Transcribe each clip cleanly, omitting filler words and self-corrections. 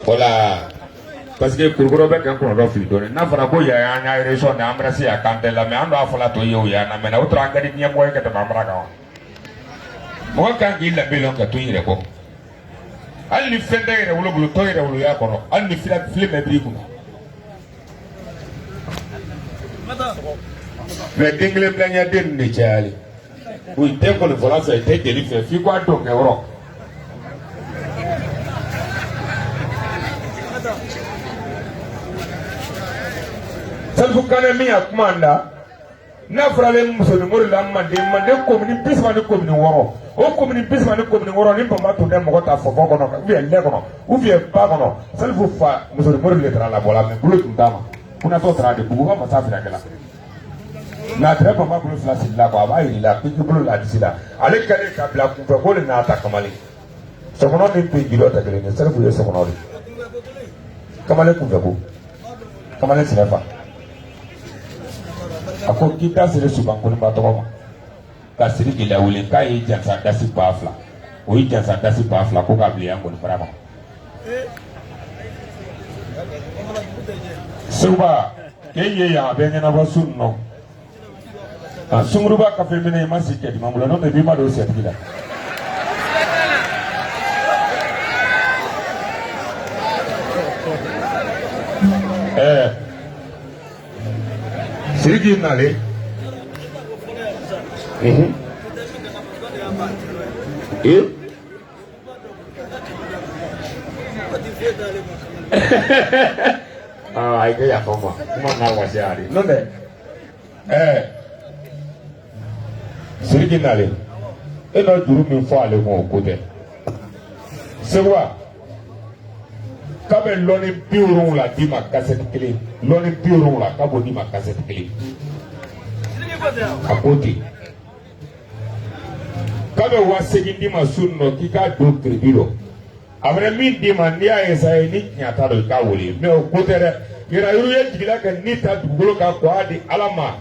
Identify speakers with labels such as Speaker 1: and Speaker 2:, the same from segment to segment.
Speaker 1: Wala parce que Kulukɔrɔ bɛ kɛ kɔnɔdɔ fili dɔɔnin n'a fɔra ko yan y'an ka région de an bɛna se yan k'an tɛ lamɛn an dun a fɔla tɔ ye o y'an lamɛn o tora an ka di ɲɛmɔgɔ ye ka tɛmɛ an bara kan wa mɔgɔ kan k'i danbe lɔn ka to i yɛrɛ kɔ hali ni fɛn tɛ yɛrɛwolo bolo to yɛrɛwoloya kɔnɔ hali ni filen bɛɛ b'i kunna mais den kelen bila ɲɛ den ninnu de cayalen u tɛ nkɔnifɔla fɛ i tɛ jeli fɛ f'i k'a dɔn kɛ yɔrɔ Salifu Kanɛ min y'a kuma da n'a fɔra ale musonin mori la manden manden komini 30 ni komini 6 o komini 30 ni komini 6 ni banba tun tɛ mɔgɔ ta fɔfɔ kɔnɔ ou bien lɛ kɔnɔ ou bien ba kɔnɔ Salifu fa musonin mori de taara labɔ la mais bolo tun t'a ma kunatɔ taara de buguba masa firakɛla nka a tɛrɛ banba bolo fila siri la kɔ a b'a yir'i la k'i bolo la disi la ale kɛlen ka bila kunfɛ ko de n'a ta kamalen sɔgɔnɔ ni pe jiri tɛ kelen ye Salifu ye sɔgɔnɔ de kamalen kunfɛ ko kamalen sinɛ fa a ko k'i da siri subankoniba tɔgɔ ma ka Sidiki lawuli k'a ye jansa dasi 2000 o ye jansa dasi 2000 ko k'a bila yan nkɔnifara kɔnɔ Seguba k'e ye yan a bɛ ɲɛnabɔ su nɔ a sunguruba kafe minɛ i ma si cɛdiman bolo n'o tɛ b'i ma don sɛtigi la ɛɛ Sidiki nalen ee aa a ye kɛ yafa n ma kuma n'a wasiya de n'o tɛ ɛɛ Sidiki nalen e n'o juru min fɔ ale kun o ko tɛ Seguba k'a bɛ lɔni 70 d'i ma kasɛti kelen lɔni 70 k'a b'o d'i ma kasɛti kelen a ko ten k'a bɛ 8000 d'i ma su nɔ k'i k'a don crédit rɔ a fana min d'i ma n'i y'a essayer ni tiɲɛ t'a dɔn i k'a wele mais o ko tɛ dɛ yɛrɛyuru ye jigila ka ni ta dugukolo kan k'a di Ala ma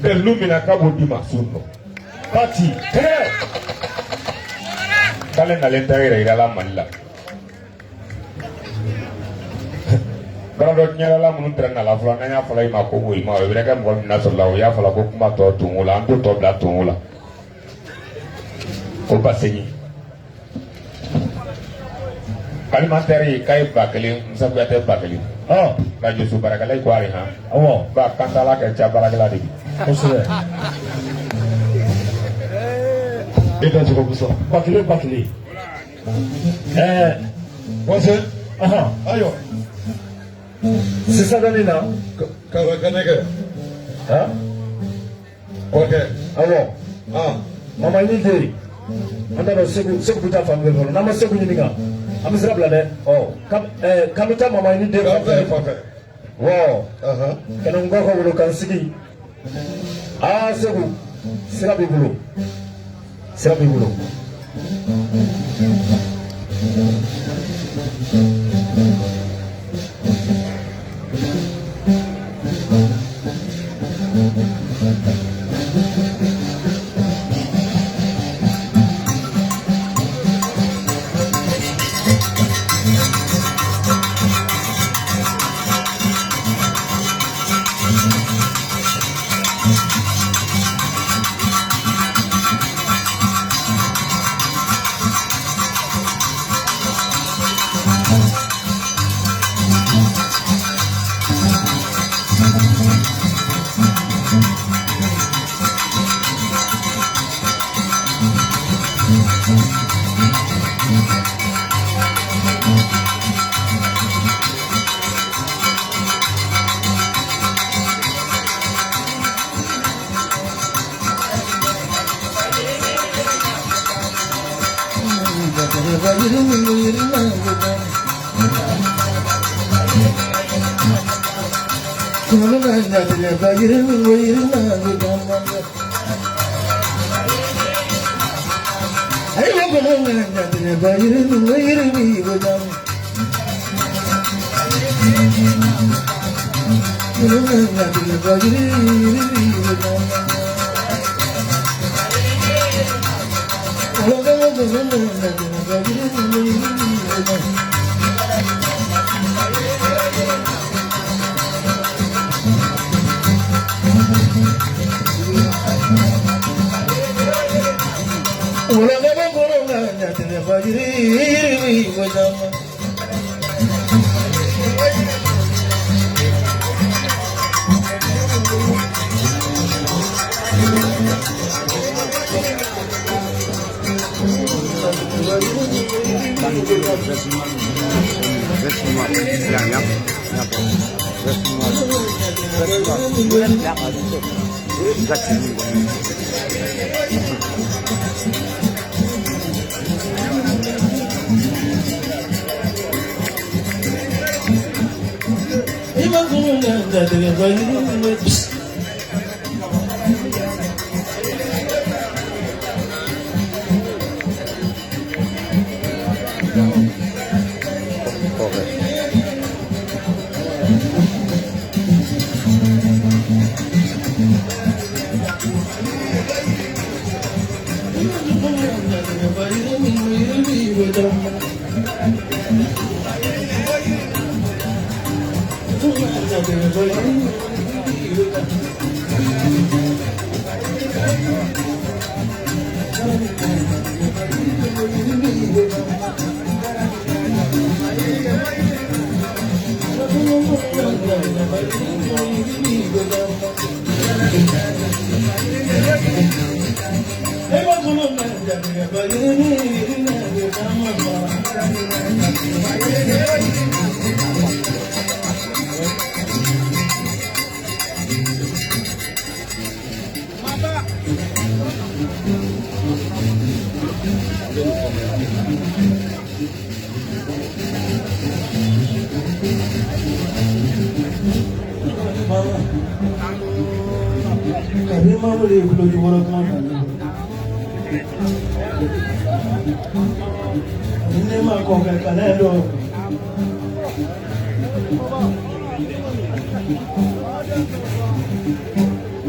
Speaker 1: dalilu min na k'a b'o d'i ma su nɔ pati tɛgɛ k'ale nalen ta yɛrɛ yira la Mali la baradɔ tiɲɛla minnu tɛrɛ nana fɔlɔ n'an y'a fɔla i ma ko o ma o bɛ kɛ mɔgɔ min na sɔrɔ la o y'a fɔla ko kuma tɔ tonko la an t'o tɔ bila tonko la ko 8000 alimentaire ye k'a ye 1000 Musa Kuyatɛ 1000 ka joso baarakɛla ko ari han
Speaker 2: awɔ
Speaker 1: ba kantala kɛ ca baarakɛla de bi
Speaker 2: kosɛbɛ
Speaker 3: E ka sogo musa.
Speaker 2: 1000 1000 ɛɛ
Speaker 3: Wase.
Speaker 2: Ahan.
Speaker 3: Ayiwa.
Speaker 2: Sisan dɔɔnin na
Speaker 3: Ka ka ne kɛ.
Speaker 2: Han.
Speaker 3: Kɔkɛ.
Speaker 2: Awɔ.
Speaker 3: Ah.
Speaker 2: Mama ni den an t'a dɔn segu segu bɛ taa fan kelen fɔlɔ n'an ma segu ɲininka an bɛ sira bila dɛ ɔ kam ɛɛ k'an bɛ taa mama ni den
Speaker 3: K'an
Speaker 2: fan
Speaker 3: fɛ
Speaker 2: fɛ
Speaker 3: fan fɛ.
Speaker 2: wɔ
Speaker 3: Ahan.
Speaker 2: kɛnɛnkɔ ka wolo kan sigi aa segu sira b'i bolo sira b'i bolo.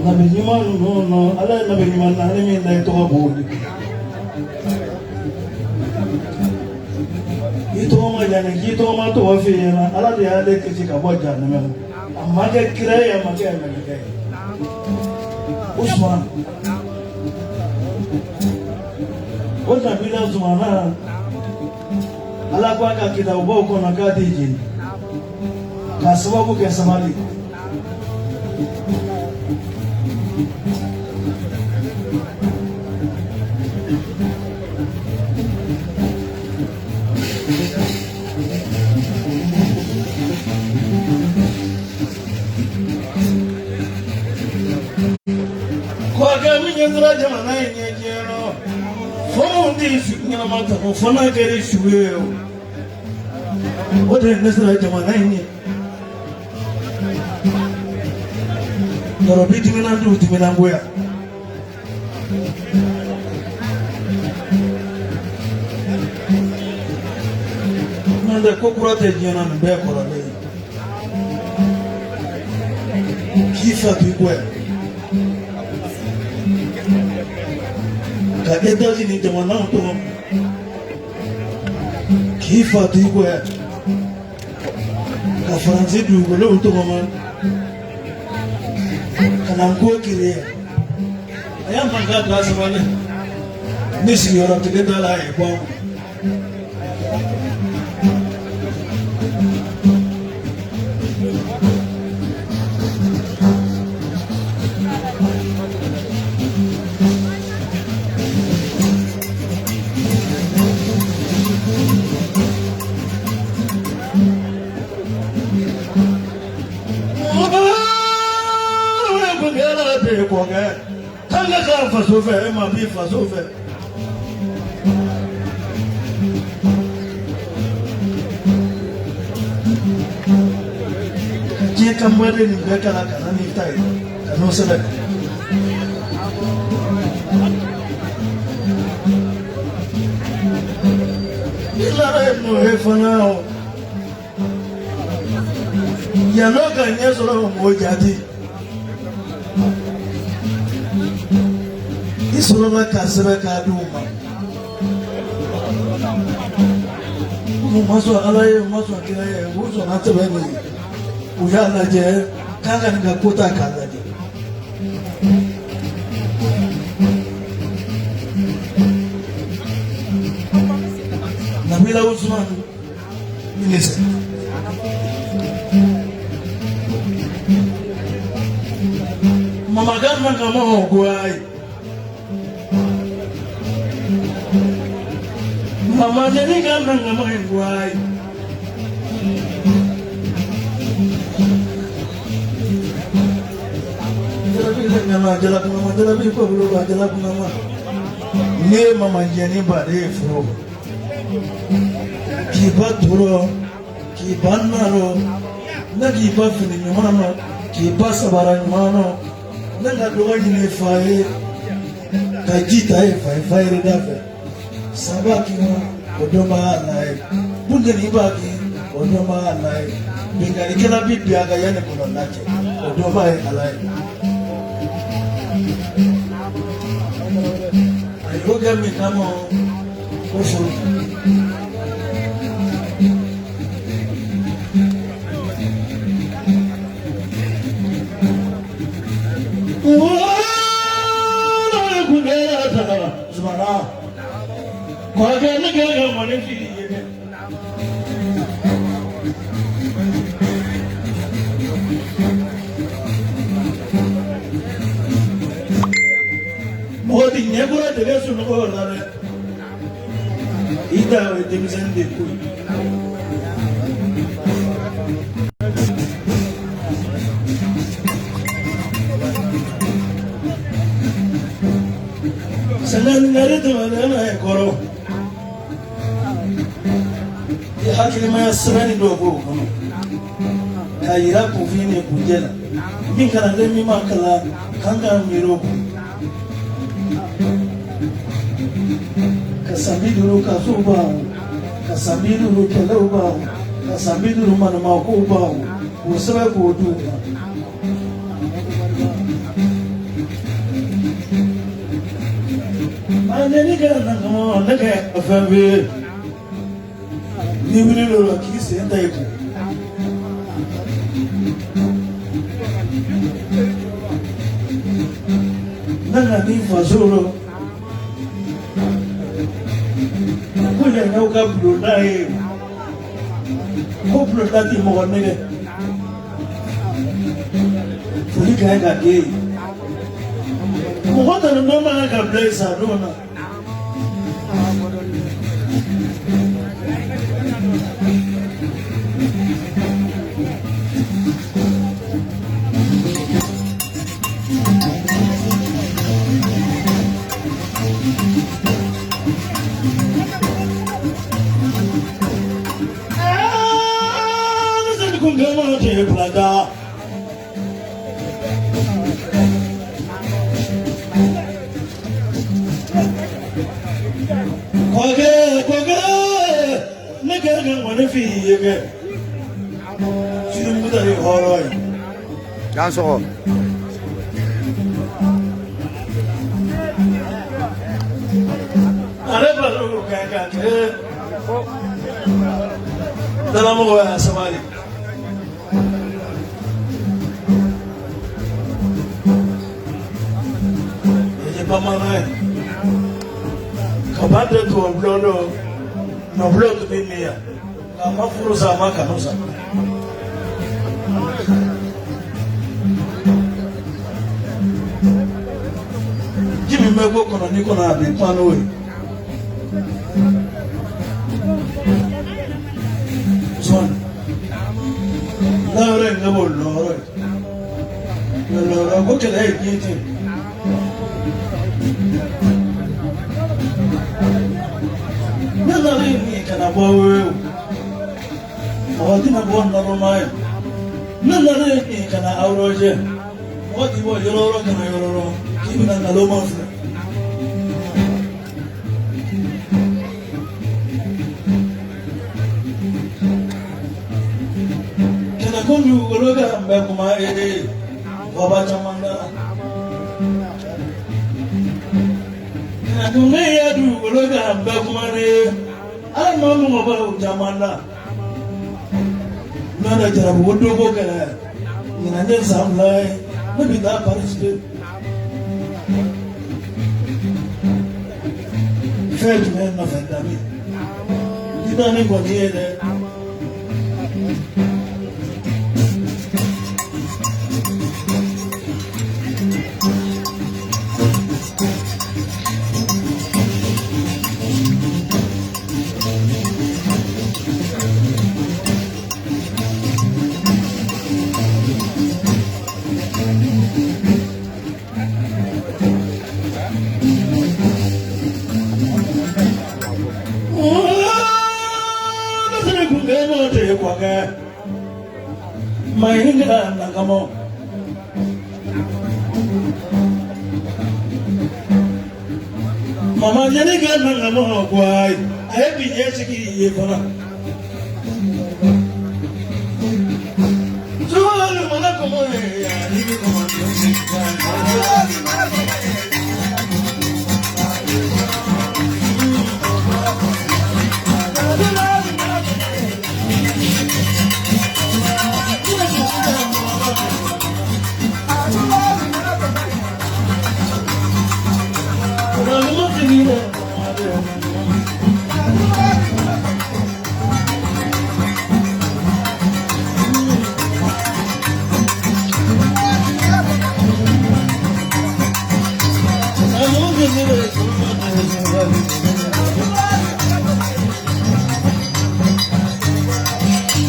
Speaker 2: Nabi ɲuman ninnu nɔ Ala ye nabi ɲuman naani min da i tɔgɔ b'o de. I tɔgɔ ma yanni k'i tɔgɔ ma tɔgɔ f'i ɲɛna Ala de y'ale kisi ka bɔ jahanama ma. A ma kɛ kira ye a ma kɛ mɛlɛkɛ ye. Usman o nabila Usumana Ala ko a ka kitabubaw kɔnɔ k'a tɛ jeni k'a sababu kɛ sabali. Kɔkɛ min ye sira jamana in ɲɛ diɲɛ nɔ fo mun tɛ su ɲɛnama ta ko fo n'a kɛra su ye o o de ye ne sira jamana in ɲɛ yɔrɔ bi timinan t'u timinangoya. N'o tɛ ko kura tɛ diɲɛ na nin bɛɛ kɔrɔlen ye k'i fa k'i kɔ yan ka États-Unis jamanaw tɔgɔ k'i fa k'i kɔ yan ka Faransi dugukolow tɔgɔ ma ka na n ko kiri yan a y'a mankan to a sabali ni sigiyɔrɔ kelen t'a la a ye bɔ a kun. K'an ka k'an faso fɛ e ma b'i faso fɛ. Diɲɛ kanbaden nin bɛɛ kalan ka na n'i ta ye ka n'o sɛbɛn. I lara ye n'o ye fana o. Yann'o ka ɲɛ sɔrɔ mɔgɔ jate. I sɔrɔla k'a sɛbɛn k'a di u ma. U ma sɔn Ala ye u ma sɔn kira ye u sɔnna sɛbɛn de ye. U y'a lajɛ k'a ka nin ka ko ta k'a lajɛ. Nabila Usman I ni se. Mama ka na ka mɔ ko ayi. Mama jeni ka na ka mɔ ko ayi. Jalabi ɲama jalabi mama jalabi ko bolo ba jalabi mama. Ne ye mama jeni ba de ye furu. K'i ba toro, k'i ba naro, ne k'i ba fini ɲuman na, k'i ba sabara ɲuman na, ne ka dɔgɔ ɲini fa ye, ka ji ta ye fa ye fa yɛrɛ da fɛ. Saba k'i ma o dɔn b'a la ye, bunteni b'a k'i o dɔn b'a la ye, binkannikɛla bi bin a kan yanni kɔlɔnda cɛ, o dɔn b'a ye Ala ye. A y'o kɛ min kama o furu. Kɔrɔkɛ ne kɛra ka mɔni fili ye dɛ. Mɔgɔ ti ɲɛkɔrɔ dɛgɛ sunɔgɔ la dɛ. I ta o ye denmisɛnnin de ko ye. Sɛnɛni tɛmɛnen n'a ye kɔrɔ. I hakilimaya sɛbɛnni dɔw b'o kɔnɔ k'a yira kunfin ni kunjɛ la min kalanden min ma kalan kan ka miiri o kun ka san 50 kasow ban ka san 50 kɛlɛw ban ka san 50 maɲumankow ban k'o sɛbɛn k'o d'u ma. Ne kɛra na kama ne kɛ fɛn bɛ ni wuli dɔ la k'i sen ta i kun. Ne nana ni faso la ko yan y'aw ka bulonda ye ko bulonda tɛ mɔgɔ nɛgɛ foli ka ɲi ka k'e ye mɔgɔ tanu dɔ man kan ka bila yen sa don na. Kɔkɛ kɔkɛ ne kɛra ka ŋɔni f'i ye kɛ sinimuta ye hɔrɔn ye.
Speaker 4: K'an sɔgɔ.
Speaker 2: Ale balo ka ka kɛ dalamɔgɔ y'a sabali. Ye bamanan ye. Kaba tɛ tubabu bulon dɔn nɔbulon tun bɛ min yan nka a ma furu sa a ma kanu sa. Ji min bɛ ko kɔnɔ ni kɔnɔ a bɛ pan n'o ye. Usumani n'a yɔrɔ in ka bɔ lɔɔrɔ ye lɔɔrɔ ko kɛlɛ ye diɲɛ ten. Ne nana nin kana bɔ o mɔgɔ tɛna bɔ naloma ye. Ne nana nin kana aw lajɛ mɔgɔ ti bɔ yɔrɔ yɔrɔ kana yɔrɔ yɔrɔ k'i bɛna naloma filɛ. Kɛnɛko dugukolo kan bɛ kuma ee waba caman da. Kɛnɛko ne ya dugukolo kan bɛ kuma ne ala ma mɔgɔ baw caman da. N'o tɛ jarabugu doko kɛlɛ ɲinan ye san 2 ye ne bɛ taa Paris de. Fɛn jumɛn nɔfɛ dami i taa ni kɔni ye dɛ. ye kɔkɛ mayinika nakamɔ mama ɲanika nakamɔ ko ayi a ye bi ɲɛ sigi ye fana. Sukalo mana kɔmɔ ye ani bi kɔmɔ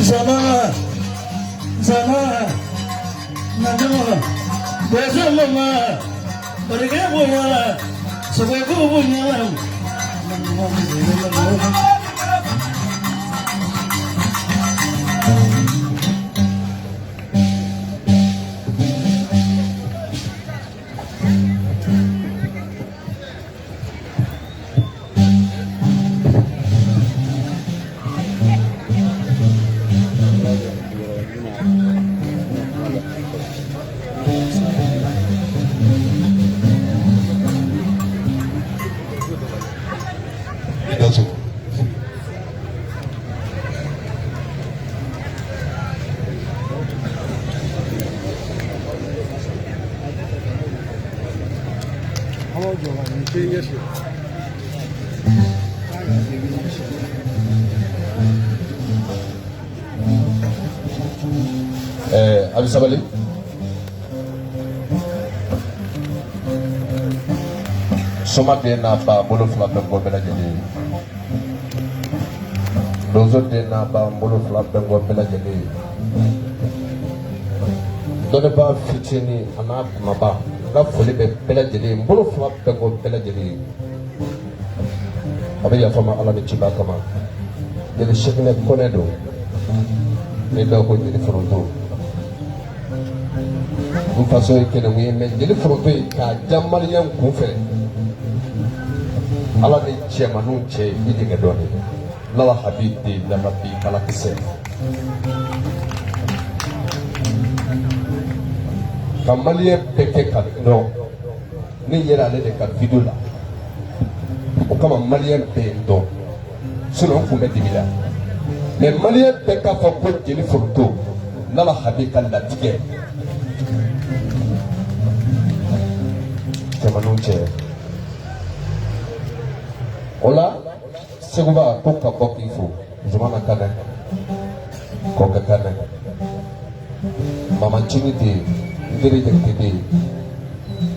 Speaker 2: Zama, zama, nagama, bezama, barigeboya, sabeboya,
Speaker 3: I da sɔgɔ.
Speaker 4: A bɛ sabali. Soma den n'a ba bolo fila bɛ bɔ bɛɛ lajɛlen ye. Donso den n'a ba bolo fila bɛ bɔ bɛɛ lajɛlen ye. Dɔnnibaa fitinin a n'a kumaba, n ka foli bɛ bɛɛ lajɛlen ye, n bolo fila bɛ bɔ bɛɛ lajɛlen ye. A bɛ yafa n ma Ala ni ciba kama. Jeli Sekinɛ Kɔnɛ don. Ni dɔw ko jeli foronto. N faso ye kɛnɛmu ye, mɛ jeli foronto ye k'a ja maliyɛn kun fɛ. Ala ni cɛmaninw cɛ i denkɛ dɔɔnin. Lala Habib den lala bi kalakisɛ. Ka maliyɛn bɛɛ kɛ ka dɔn ne yɛrɛ ale de ka video la. O kama maliyɛn bɛɛ ye n dɔn. Sinon n kun bɛ dibi la. Mɛ maliyɛn bɛɛ k'a fɔ ko jeli foronto Lala Habib ka latigɛ. Cɛmaninw cɛ. O la Seguba ko ka bɔ k'i fo. Zumana Kanɛ. Kɔkɛ Kanɛ. Mama Ncini den, n teri Jakite den.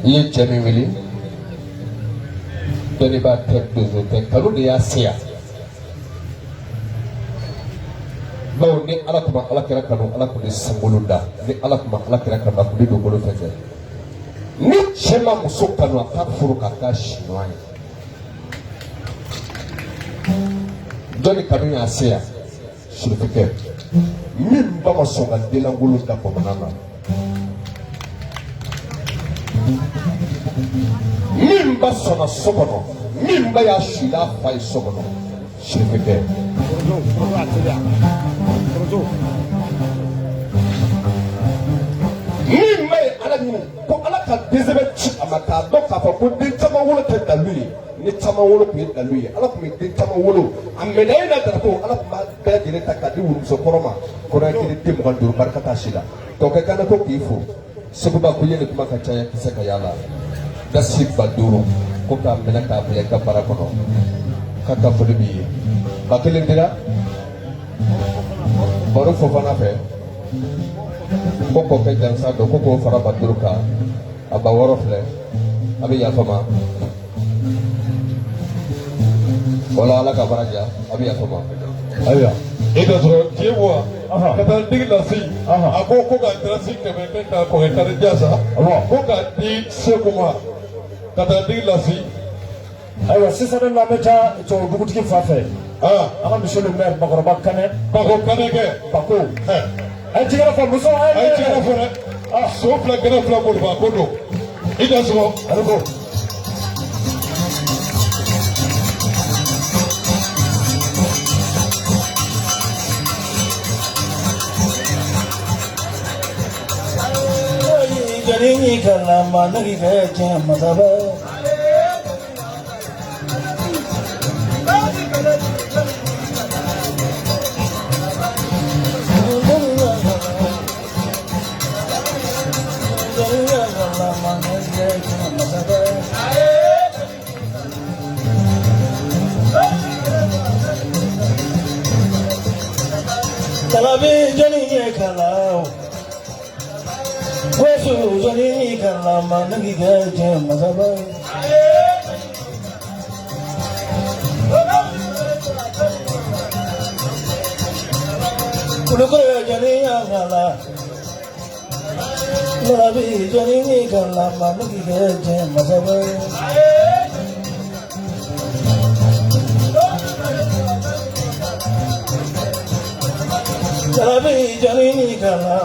Speaker 4: I ye cɛ min wele, dɔnnibaa tɛ, donso tɛ, kanu de y'a se yan. Bawo ni Ala tun ma Ala kira kanu, Ala tun tɛ sankolo da. Ni Ala tun ma Ala kira kanu, a tun tɛ dugukolo fɛn fɛn. Ni cɛ ma muso kanu, a k'a furu k'a k'a siɲɔgɔn ye. Jɔnni kanu y'a se yan? Sirifikɛ min ba ma sɔn ka denlankolon da bamanan na, min ba sɔnna so kɔnɔ, min ba y'a suli a fa ye so kɔnɔ, sirifikɛ. Min ba ye Ala ɲini ko Ala ka densɛbɛ ci a ma, k'a dɔn k'a fɔ ko den caman wolo tɛ dalu ye. Ni caman wolo tun ye dalu ye, Ala tun bɛ den caman wolo a minɛ e na darapo, Ala tun b'a bɛɛ lajɛlen ta k'a di wurumuso kɔrɔ ma. Kɔnɔ kelen den 25, barika t'a si la. Tɔkɛ Kanɛ ko k'i fo. Seguba ko yeli kuma ka caya kisɛ ka y'a la. Dasi 5000 ko k'a minɛ k'a bila i ka baara kɔnɔ. K'a ka foli b'i ye. 1000 dira Baro Fofana fɛ. Ko kɔkɛ jansa don, ko k'o fara 5000 kan. A 6000 filɛ. A bɛ yafa ma. Wala Ala ka baara diya, a bɛ yafa ma.
Speaker 3: Ayiwa e ka sɔrɔ tiɲɛ wa ka taa digi lasi a ko ka dalasi 100 kɛ ka kɔkɛ kari jasa ko ka di Segu ma ka taa digi lasi.
Speaker 5: Ayiwa, sisan ne lamɛn taa tubabu dugutigi fan fɛ. An ka monsieur le maire Bakɔrɔba Kanɛ.
Speaker 3: Bako Kanɛ kɛ.
Speaker 5: Bako. A ye tɛgɛrɛ fɔ muso a
Speaker 3: A ye tɛgɛrɛ fɔ dɛ. So fila gɛrɛ fila boliba ko don. I da sɔgɔ.
Speaker 5: Ale ko.
Speaker 2: Jani kalama nagi kɛ diɲɛ masaba. Kalabi jani ye kalaw. Wesu jani kalama nagi kɛ diɲɛ masaba. Kulukoro jani ya kala. Kalabi jani kalama nagi kɛ diɲɛ masaba. Kalabi jani kala.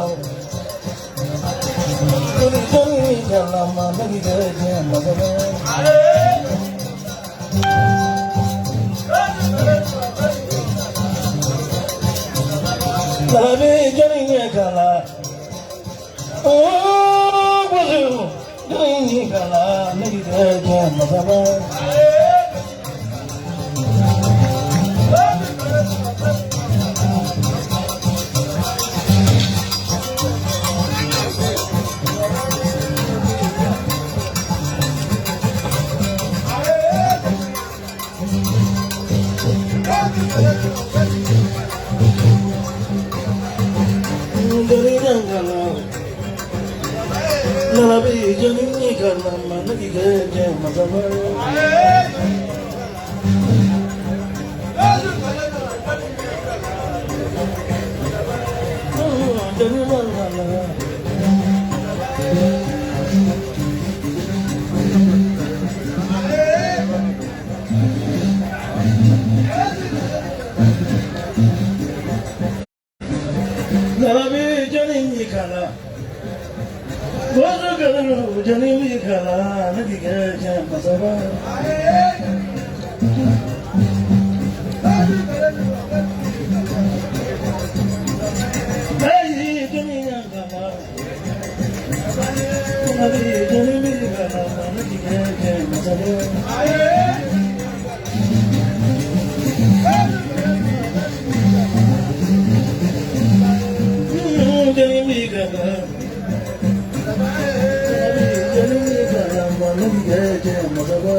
Speaker 2: Kuli jani kalama nagi kɛ diɲɛ masaba. Kalabi jani kala. Oh, wesu jani kala nagi kɛ diɲɛ masaba. Kalabi jani kalama nagi kɛ diɲɛ masaba. Jani kala. Kalabi jani kala. Wesu kala jani kala nagi kɛ diɲɛ masaba. Ayi jani kala. Kalabi jani kala nagi kɛ diɲɛ masaba. Jani kala. Kalabi jani kalama nagi kɛ diɲɛ masaba.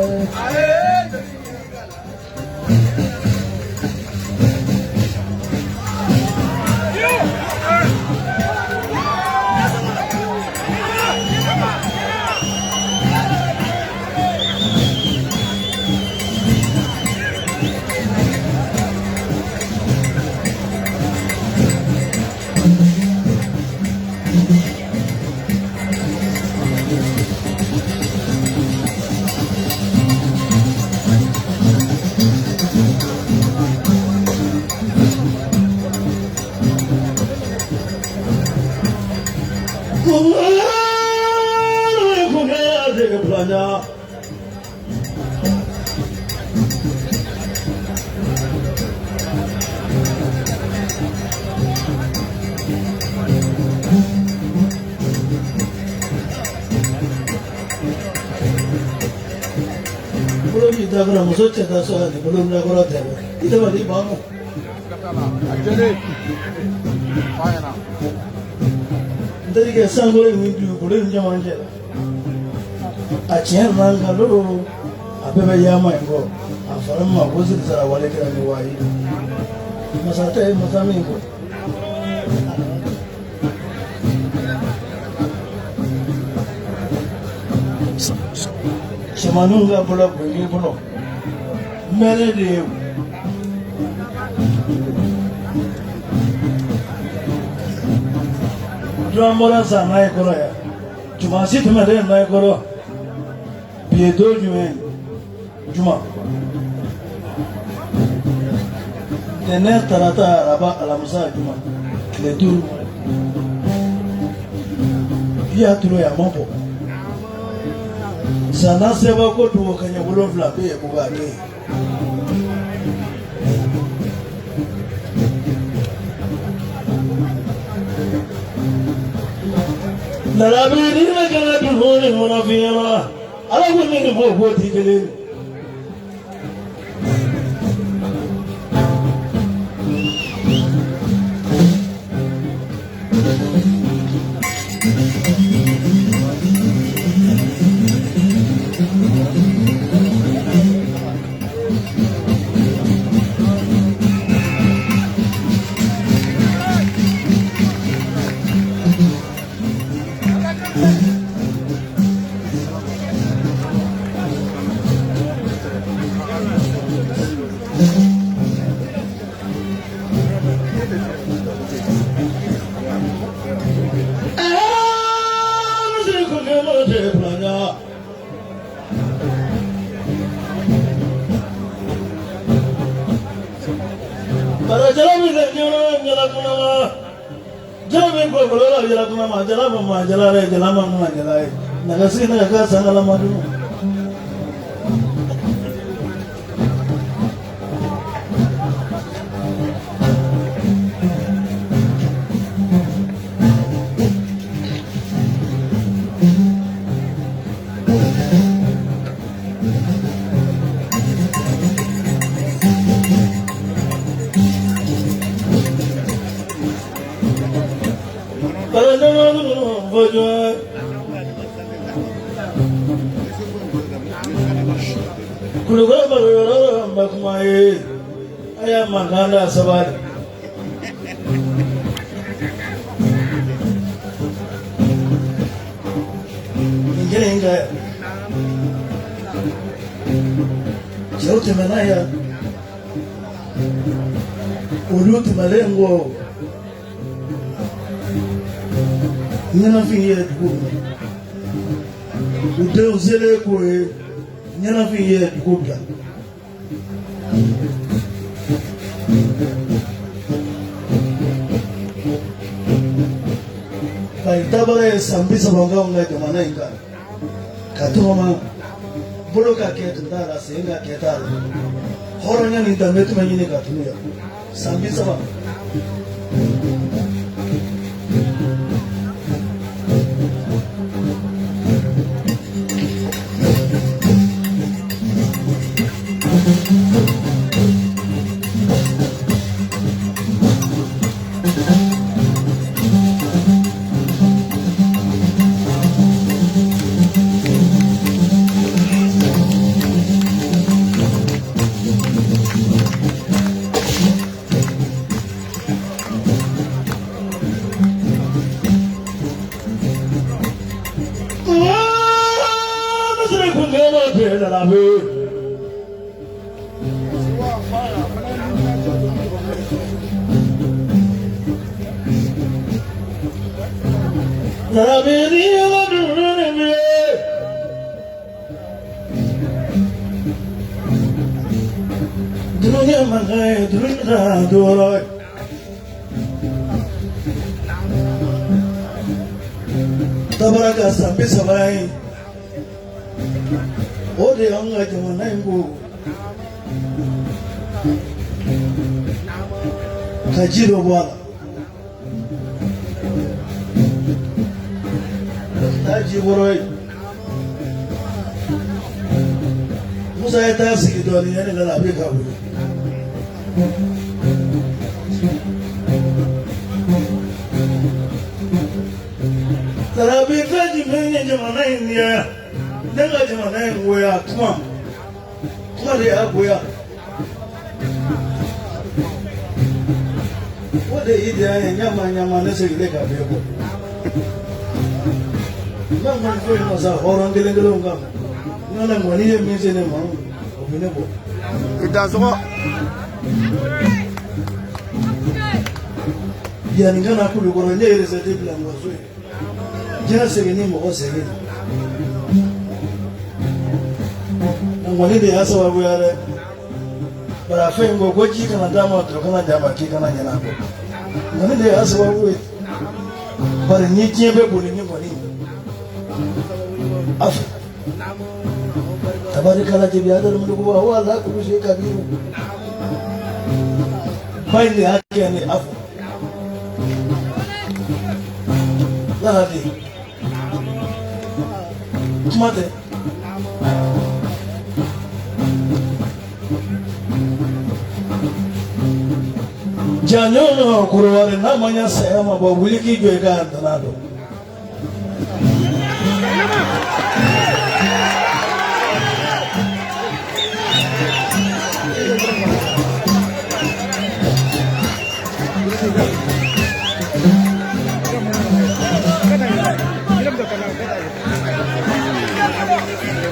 Speaker 2: Bolo b'i da kɔrɔ muso cɛ ta so ani bolo bila kɔrɔ tɛ i tɛ i ban ma. N terikɛ sankolo in ni dugukolo in cɛmancɛ la. A tiɲɛ n'a nkalon a bɛɛ bɛ yaama in kɔ a fɔra min ma ko sirisara wale kɛra ni waa ye. Masa tɛ ye masa min kɔ. Cɛmaninw ka bolo bonyɛ bolo mɛnɛ de ye. Dɔn bɔra san n'a ye kɔrɔ yan. Jumasi tɛmɛnen n'a ye kɔrɔ. Bi ye don jumɛn ye? Juma. Ntɛnɛn, tarata, araba, alamisa, juma, tile 5. I y'a turu yen, a ma bɔ. Sanna seba ko dugu kaɲɛ 7 bɛ yen ko k'a kɛ yen. Larabi ni bɛ kɛnɛ dugu ni kɔnɔ fi ɲɛna, Ala ko ne ni mɔgɔ k'o ti kelen ye. Kulukɔrɔ baro yɔrɔ n bɛ kuma ye, a y'a mankan da sabali. Nin kelen in ka cɛw tɛmɛna yan, olu tɛmɛlen kɔ ɲɛnafin ye dugu kɔnɔ, u denw selen k'o ye ɲɛnafin ye dugu bila. Kayi tabara ye san 30 k'anw ka jamana in kan ka tɔgɔma bolo ka kɛ tun t'a la, sen ka kɛ t'a la, hɔrɔnya ni danbe tun bɛ ɲini ka tunu yan san 30. Tabara ka san 30 ye, o de y'anw ka jamana in ko ka ji dɔ bɔ a la. Taa ji kɔrɔ ye, Musa ye taa sigi dɔɔnin yanni ka na a bɛ ka wuli. Larabi fɛn jumɛn ye jamana in ye? Ne ka jamana in goya kuma kuma de y'a goya. O de y'i diya ye ɲama ɲama ne seginnen ka bɛɛ bɔ. N bɛ ŋɔni foyi ma sa hɔrɔn kelen kelenw kama. N'o tɛ ŋɔni ye min se ne ma, o bɛ ne bɔ.
Speaker 6: I dansɔgɔ.
Speaker 2: Yanni ka na Kulukɔrɔ, ne ye recette bila n ka so yen. Diɲɛ segin ni mɔgɔ segin. Ŋɔni de y'a sababuya dɛ. Bari a fɛn in ko ko ji kana d'a ma, to kana d'a ma, k'i kana ɲinɛ a kɔ. Nka ne de y'a sababu ye. Bari ni diɲɛ bɛ boli ni kɔni a fɛ. Tabarikala jebi adal muluku wa huwa ala kulli shay'in qadir. Ba in de y'a kɛ ne a fɛ. Lahadi. Kuma tɛ. Jaɲɔgɔn korowari n'a ma ɲɛ saya ma bɔ wuli k'i jɔ i ka ntana dɔn.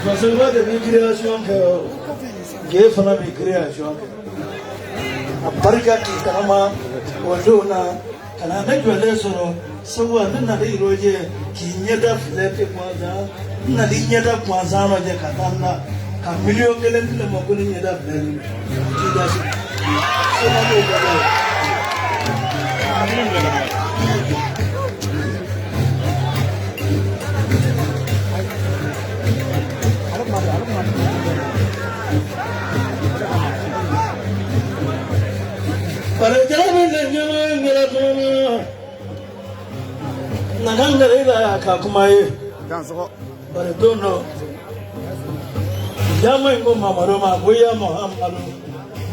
Speaker 2: Fasiriba de bɛ création kɛ o Ge fana bɛ création kɛ a barika k'i tagama o don na ka na ne jɔlen sɔrɔ sabu ne nana i lajɛ k'i ɲɛda filɛ pe gansan n nana i ɲɛda gansan lajɛ ka taa n na ka miliyɔn 1 di ne ma ko ne ɲɛda filɛ nin ye k'i da se soma m'o kɛ dɛ. Ka kuma ye bari don dɔ jama in ko Mamadu ma ko ya Muhamadu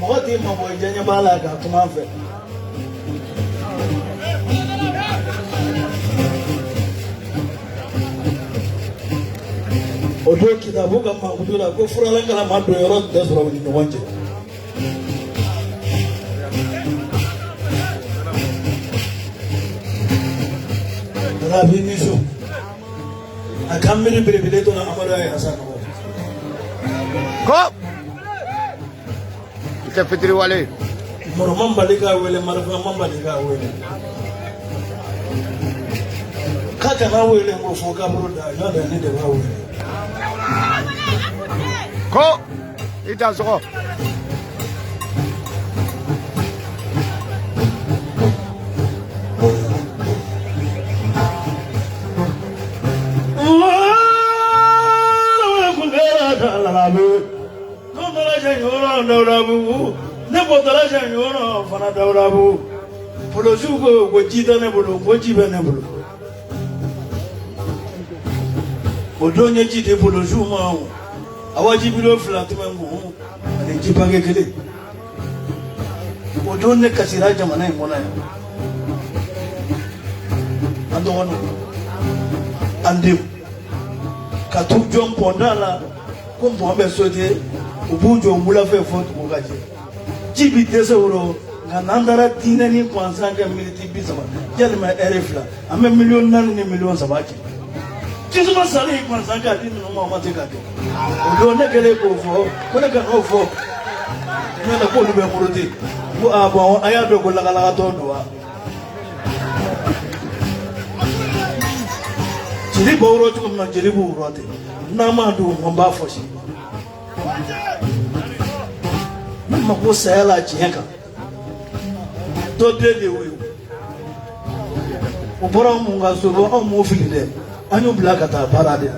Speaker 2: mɔgɔ t'i mabɔ i diyaɲɛbaa la ka kuma an fɛ. O don kitabu ka mankutu la ko furalankala ma don yɔrɔ tun tɛ sɔrɔ u ni ɲɔgɔn cɛ. Rabi Nisu a kan miiri belebele dɔ la Amadu Aya Sanogo.
Speaker 6: Ko i tɛ fitiriwale.
Speaker 2: Mɔrɔ man bali k'a wele, marifa man bali k'a wele. K'a kana wele ko fo kaburu da jɔn de ne de b'a wele.
Speaker 6: Ko i t'a sɔgɔ.
Speaker 2: Ne bɔtɔla ɲɔgɔn fana dawurabu polosiw ko ko ji tɛ ne bolo, ko ji bɛ ne bolo. O don ye ji di polosiw ma o a wajibi fila tun bɛ n kun ani ji pake kelen. O don ne kasira jamana in kɔnɔ yan. An dɔgɔninw, an denw ka t'u jɔ pɔnda la ko pɔn bɛ sote, u b'u jɔ wula fɛ fo dugu ka jɛ. Ji bi dɛsɛ o rɔ, nka n'an taara diinɛ ni gansan kɛ miniti 30 yalima ɛri 2 an bɛ miliyɔn 4 ni miliyɔn 3 cɛ. Jisuma sali gansan k'a di ninnu ma, o ma se ka kɛ. O don ne kɛlen k'o fɔ ko ne ka n'o fɔ n'o tɛ k'olu bɛ muruti. N ko aa bɔn a y'a dɔn ko lagalagatɔ don wa. Jeli b'aw rɔ cogo min na jeli b'u rɔ ten, n'an m'a dun n b'a fɔ si. Ne mako saya la tiɲɛ kan dɔ den de y'o ye. O bɔra anw mun ka so anw m'o fili dɛ, an y'u bila ka taa baara de la.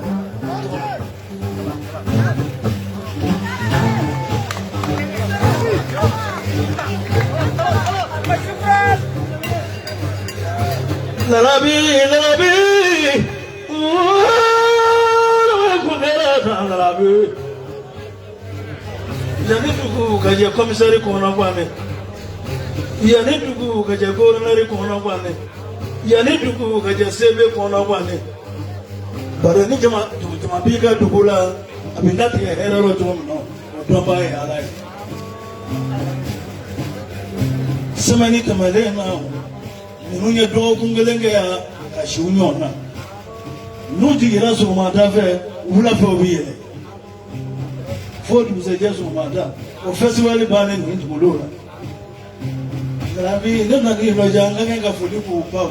Speaker 2: Lalabi lalabi lalabi. Yanni dugu ka jɛ komisɛri kɔnɔ guwanɛ, yanni dugu ka jɛ goronɛri kɔnɔ guwanɛ, yanni dugu ka jɛ sebe kɔnɔ guwanɛ. Bari ni jama dugu jama b'i ka dugu la a bɛ latigɛ hɛrɛ rɔ cogo min na o dɔnbaa ye Ala ye. Sɛmɛni tɛmɛnen na ninnu ye dɔgɔkun kelen kɛ yan ka si u ɲɔgɔn na. N'u jiginna sɔgɔmada fɛ wula fɛ u bɛ yɛlɛ fo dugusɛjɛ sɔgɔmada o festival bannen nin dugulenw la. Rabi ne nana i lajɛ an ka kan ka foli k'u baw.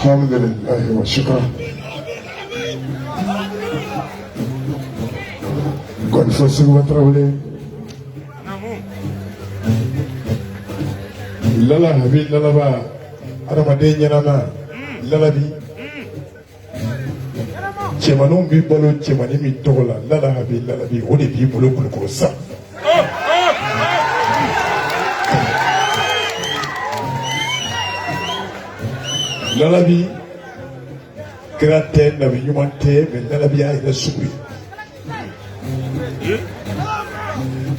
Speaker 3: Alhamdulilayi wa shukran. Gɔnifɔ Seguba Tarawele. Lala habi lalaba adamaden ɲɛnama lalabi cɛmaninw b'i balo cɛmanin min tɔgɔ la lala habi lalabi o de b'i bolo kulukoro sa. Lalabi kira tɛ nabi ɲuman tɛ mɛ lalabi y'a yɛrɛ sugu ye.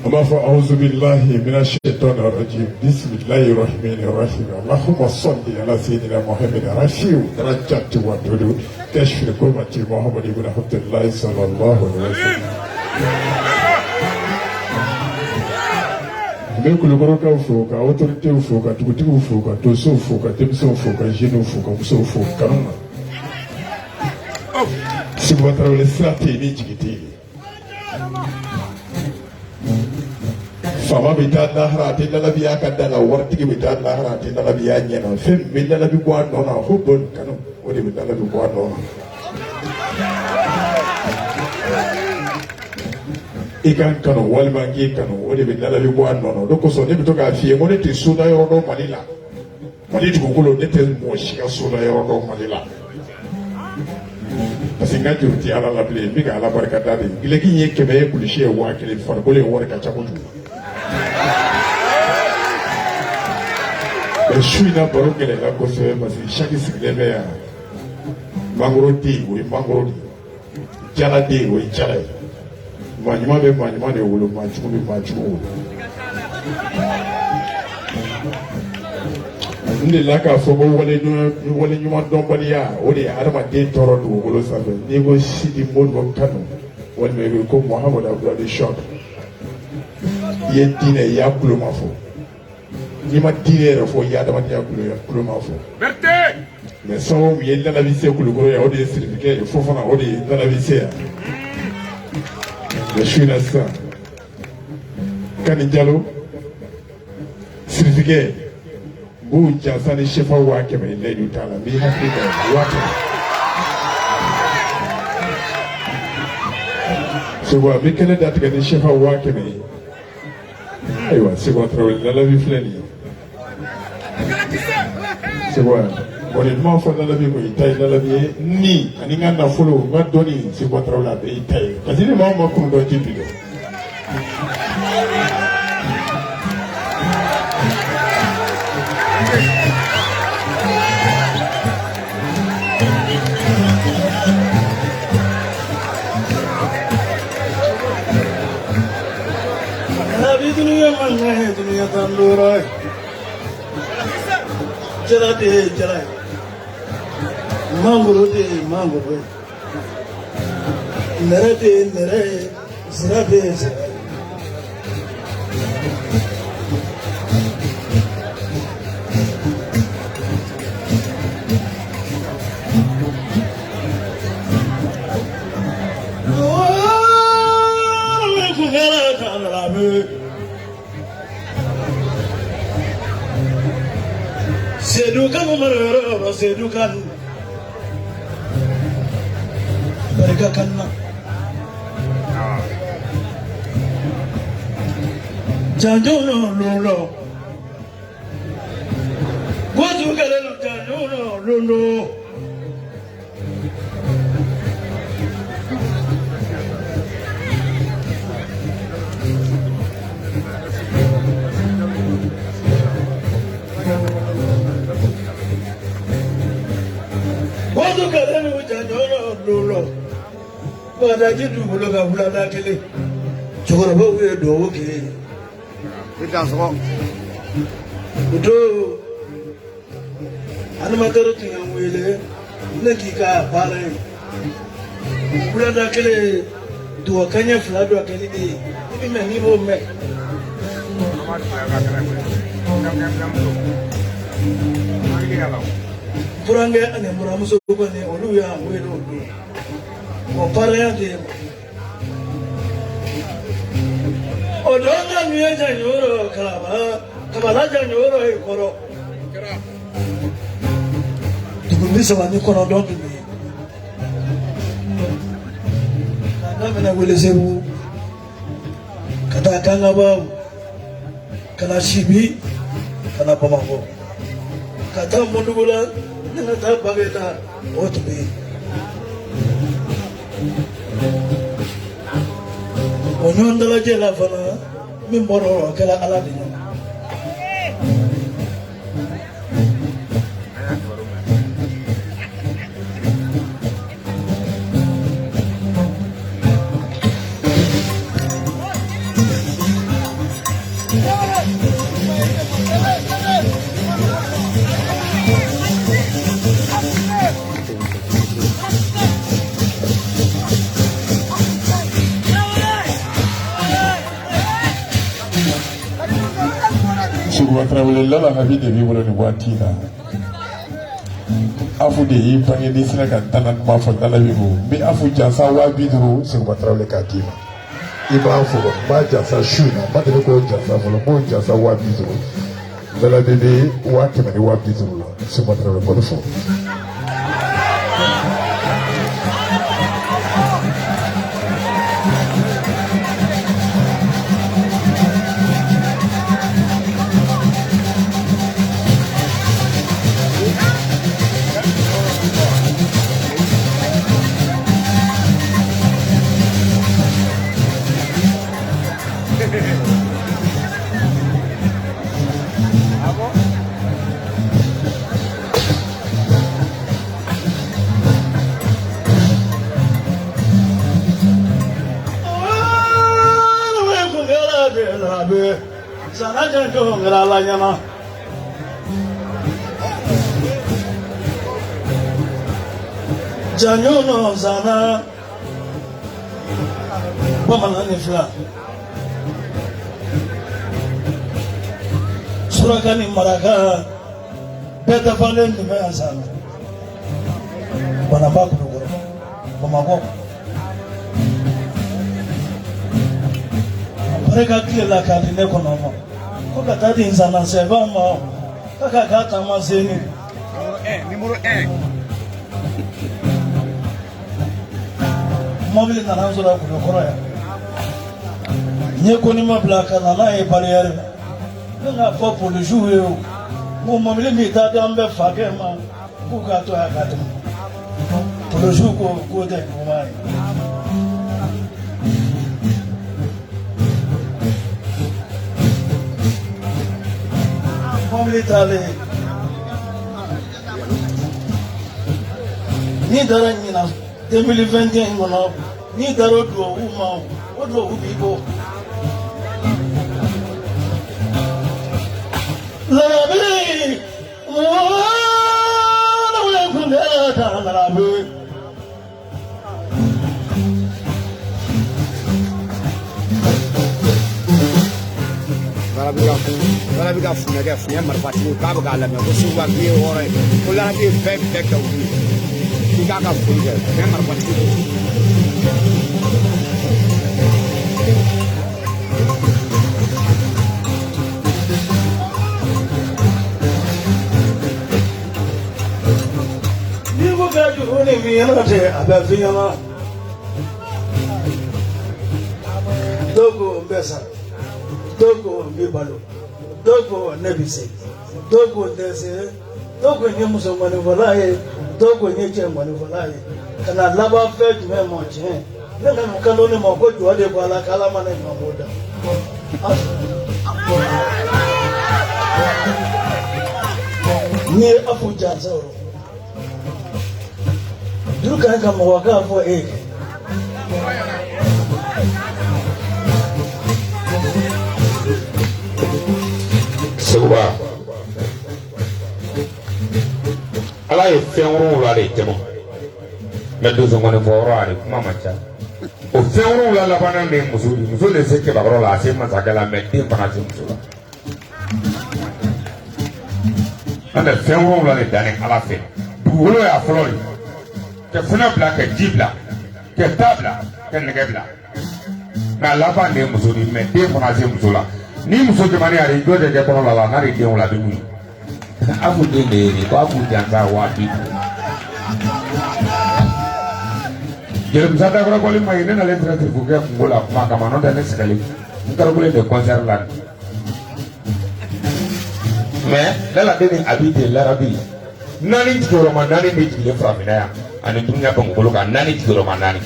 Speaker 3: An b'a fɔ awuzu bilahi mina shaitani rajim bisimilahi rahmani rahim allahumma salli ala sayyidina muhammad rafiu darajati wa dudu kashfi kurmati muhammad ibn abdullahi sallallahu alaihi wasallam. N bɛ kulukɔrɔkaw fo ka autoritéw fo ka dugutigiw fo ka donsow fo ka denmisɛnw fo ka jeunes fo ka musow fo kanu na. Seguba Tarawele sira tɛ yen ni jigi tɛ yen. Faama bɛ taa lahara a tɛ lalabiya ka da la, waritigi bɛ taa lahara a tɛ lalabiya ɲɛ na. Fɛn min bɛ lalabi bɔ a nɔ na ko bon kanu, o de bɛ lalabi bɔ a nɔ na. I ka n kanu walima n k'i kanu, o de bɛ lalabi bɔ a nɔ na. O de kosɔn ne bɛ to k'a f'i ye ko ne tɛ soda yɔrɔ dɔn Mali la. Mali dugukolo ne tɛ mɔgɔ si ka soda yɔrɔ dɔn Mali la. Parce que n ka juru tɛ Ala la bilen, n bɛ ka Ala barika da de. Gileki in ye 100 ye, kulusi ye 1000, farikolo ye wari ka ca kojugu. Mais su in na baro gɛlɛyara kosɛbɛ parce que chaque sigilen bɛ yan. Mangoro den o ye mangoro de ye, jala den o ye jala ye. Maa ɲuman bɛ maa ɲuman de wolo, maa jugu bɛ maa jugu wolo. N delila k'a fɔ ko wale ɲuman dɔnbaliya o de ye adamaden tɔɔrɔ dugukolo sanfɛ. N'i ko Sidi Modibo Kanu walima i ko Muhamadu Abudulayi Sɔk, i ye diinɛ i y'a kuloma fɔ. N'i ma diinɛ yɛrɛ fɔ, i ye adamadenya kuloma fɔ. Mais sababu min ye lalabi se Kulukɔrɔ yan, o de ye sirifikɛ ye Fofana, o de ye lalabi se yan. Mais su in na sisan, Kani Jalo sirifikɛ n b'u jansa ni sefa 500 ye, layidu t'a la, n b'i hakili da 500. Segu a bɛ kɛnɛ datigɛ ni sefa 500 ye. Ayiwa Seguba Tarawele lalabi filɛ nin ye. Seguba kɔni duman fɔ lalabi ko i ta ye lalabi ye ni ani n ka nafolo n ka dɔnni Seguba Tarawele a bɛɛ y'i ta ye parce que ni maa o maa kun dɔn i tɛ bi dɔn.
Speaker 2: Abi dunuya mankan ye dunuya tan duuru ye. Jala de ye jala ye. Mangoro de ye mangoro ye. Nɛrɛ de ye nɛrɛ ye. Sira de ye sira ye. Sedu kanu mara yɔrɔ yɔrɔ Sedu kanu barika kan na janjo lolo kojú kẹlẹ lọ janjo lolo. Kojú kẹlẹ lọ janjo lolo. Bàdájí dugukolo ka wulada kelen. Cɛkɔrɔbaw ye duwawu kɛ.
Speaker 6: I dansɔgɔ.
Speaker 2: O don animateur tun ye n wele ne k'i ka baara ye. Wulada kelen duwawu kanɲɛ 2 dɔ kɛli de ye. I bɛ mɛn n'i b'o mɛn. Burankɛ ani buramuso kɔni olu y'an wele o don. O baaraya de ye. O don ka nu ye janjoro kalaba kabala janjoro ye kɔrɔ. Dugu 39 tun bɛ yen k'a daminɛ Welesebugu ka taa Kangaba ka na Sibi ka na Bamakɔ ka taa Mɔndugu la ni ka taa Bagenda o tun bɛ yen o ɲɔgɔn dalajɛ la fana min bɔra o la o kɛra Ala de ye.
Speaker 3: Seguba Tarawele Lala Habi de b'i bolo nin waati in na afu de y'i bange n'i sera ka dala kuma fɔ dala b'i ko n bɛ afu jansa 50,000 Seguba Tarawele k'a d'i ma i b'a fɔ n b'a jansa su in na n ma deli k'o jansa fɔlɔ n b'o jansa 50,000 Lala bɛ 100,000 ni 50,000 la Seguba Tarawele b'o de fɔ.
Speaker 2: Janyo zana bamanan ni fila suraka ni maraka bɛɛ dafalen tun bɛ yan zana banaba kulukɔrɔ bamakɔ a barika tile la k'a di ne kɔnɔ ma ko ka taa di nzana sɛba ma k'a ka k'a taama seni.
Speaker 6: Numéro 1.
Speaker 2: Mobili nana n sɔrɔ kulukɔrɔ yan n ye konima bila ka na n'a ye bariyɛri la ne k'a fɔ polisiw ye o n ko mobili min taa di an bɛɛ fakɛ ma k'u k'a to yan ka tɛmɛ polisiw ko k'o tɛ juguman ye. Mobili taalen n'i taara ɲinan 2021 in kɔnɔ n'i taara o duwawu ma o duwawu b'i bɔ. Larabi larabi.
Speaker 6: Larabi ka funɛkɛ funɛ marifatigiw k'a bɛ k'a lamɛn ko Seguba k'i ye hɔrɔn ye ko Larabi ye fɛn bɛɛ kɛ olu ye k'i k'a ka foli kɛ funɛ marifatigiw.
Speaker 2: N'i ko k'a jugu ni min ɲɛna tɛ a bɛ f'i ɲɛna dɔw ko n bɛ sa dɔw ko n bɛ balo dɔw ko ne bɛ se dɔw ko n tɛ se dɔw ko n ye musomanifɔla ye dɔw ko n ye cɛmanifɔla ye ka na laban fɛn jumɛn ma tiɲɛ ne nana kan ne ma ko jɔ de b'a la k'ala ma ne ɲuman k'o da. N'i ye afu jansa o juru ka ɲi ka mɔgɔ k'a fɔ e ye.
Speaker 1: Seguba Ala ye fɛn wolonwula de tɛmɛ mɛ donsokɔni fɔyɔrɔ a de kuma man ca o fɛn wolonwula labanna de ye muso de muso de se cɛbakɔrɔ la a se masakɛ la mɛ den fana se muso la an bɛ fɛn wolonwula de danni Ala fɛ dugukolo y'a fɔlɔ ye ka fɛnɛ bila ka ji bila ka ta bila ka nɛgɛ bila mɛ a laban de ye muso de ye mɛ den fana se muso la ni muso jamana yɛrɛ jɔ de kɛ kɔnɔ la la n'a de den wolo a bɛ mun ye afu den de ye nin ko afu jansa 50,000. Jelimusa dakɔrɔbɔli ma ɲi, ne nalen tɛna tirifukɛ kungo la kuma kama, n'o tɛ ne sɛgɛlen n karakolen de concert la. Mais laladen ni abi de larabi naani jigiyɔrɔma naani de jigilen farafinna yan ani dunuya bankolo kan, naani jigiyɔrɔma naani.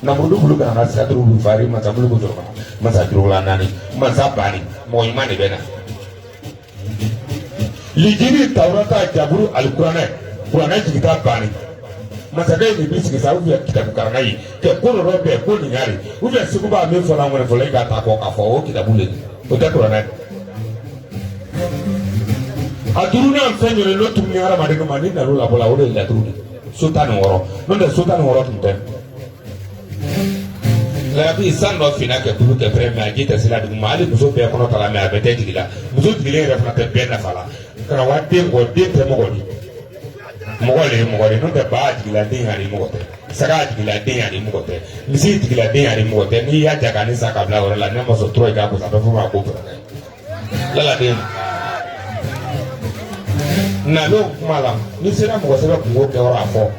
Speaker 1: Namurudu bulu kana na sira duuru fari masa bulu sɔrɔ ka masa jurula naani masa bani mɔgɔ ɲuman de bɛ na. Lijili tawurata jaburu alikuranɛ kuranɛ jigita bani masakɛ in de bɛ sigi sa ou bien kitabu karanna ye kɛ ko dɔ bɛn ko nin yari ou bien segu b'a min fɔla an kɔni fɔlɔ i k'a ta kɔ k'a fɔ o kitabu le o tɛ kuranɛ. A duurunan fɛn jumɛn n'o tun ni hadamaden ma ni nal'o labɔ la o de ye laturu de so 16 n'o tɛ so 16 tun tɛ. Larabi san dɔ finna kɛ tulu kɛ fɛrɛ mais a ji tɛ se la dugu ma hali muso bɛɛ kɔnɔ ta la mais a bɛɛ tɛ jigin la muso jigilen yɛrɛ fana tɛ bɛɛ nafa la kana wa den kɔ den tɛ mɔgɔ di mɔgɔ le ye mɔgɔ de n'o tɛ ba jigila den y'a ni mɔgɔ tɛ saga jigila den y'a ni mɔgɔ tɛ misi jigila den y'a ni mɔgɔ tɛ n'i y'a ja k'a ni sa ka bila o yɔrɔ la ne ma sɔn tura i k'a gosi a bɛ fɔ ma ko bɔrɔkɛ laladen nalon kuma la n'i sera mɔgɔ sɛbɛ kungo kɛyɔrɔ a fɔ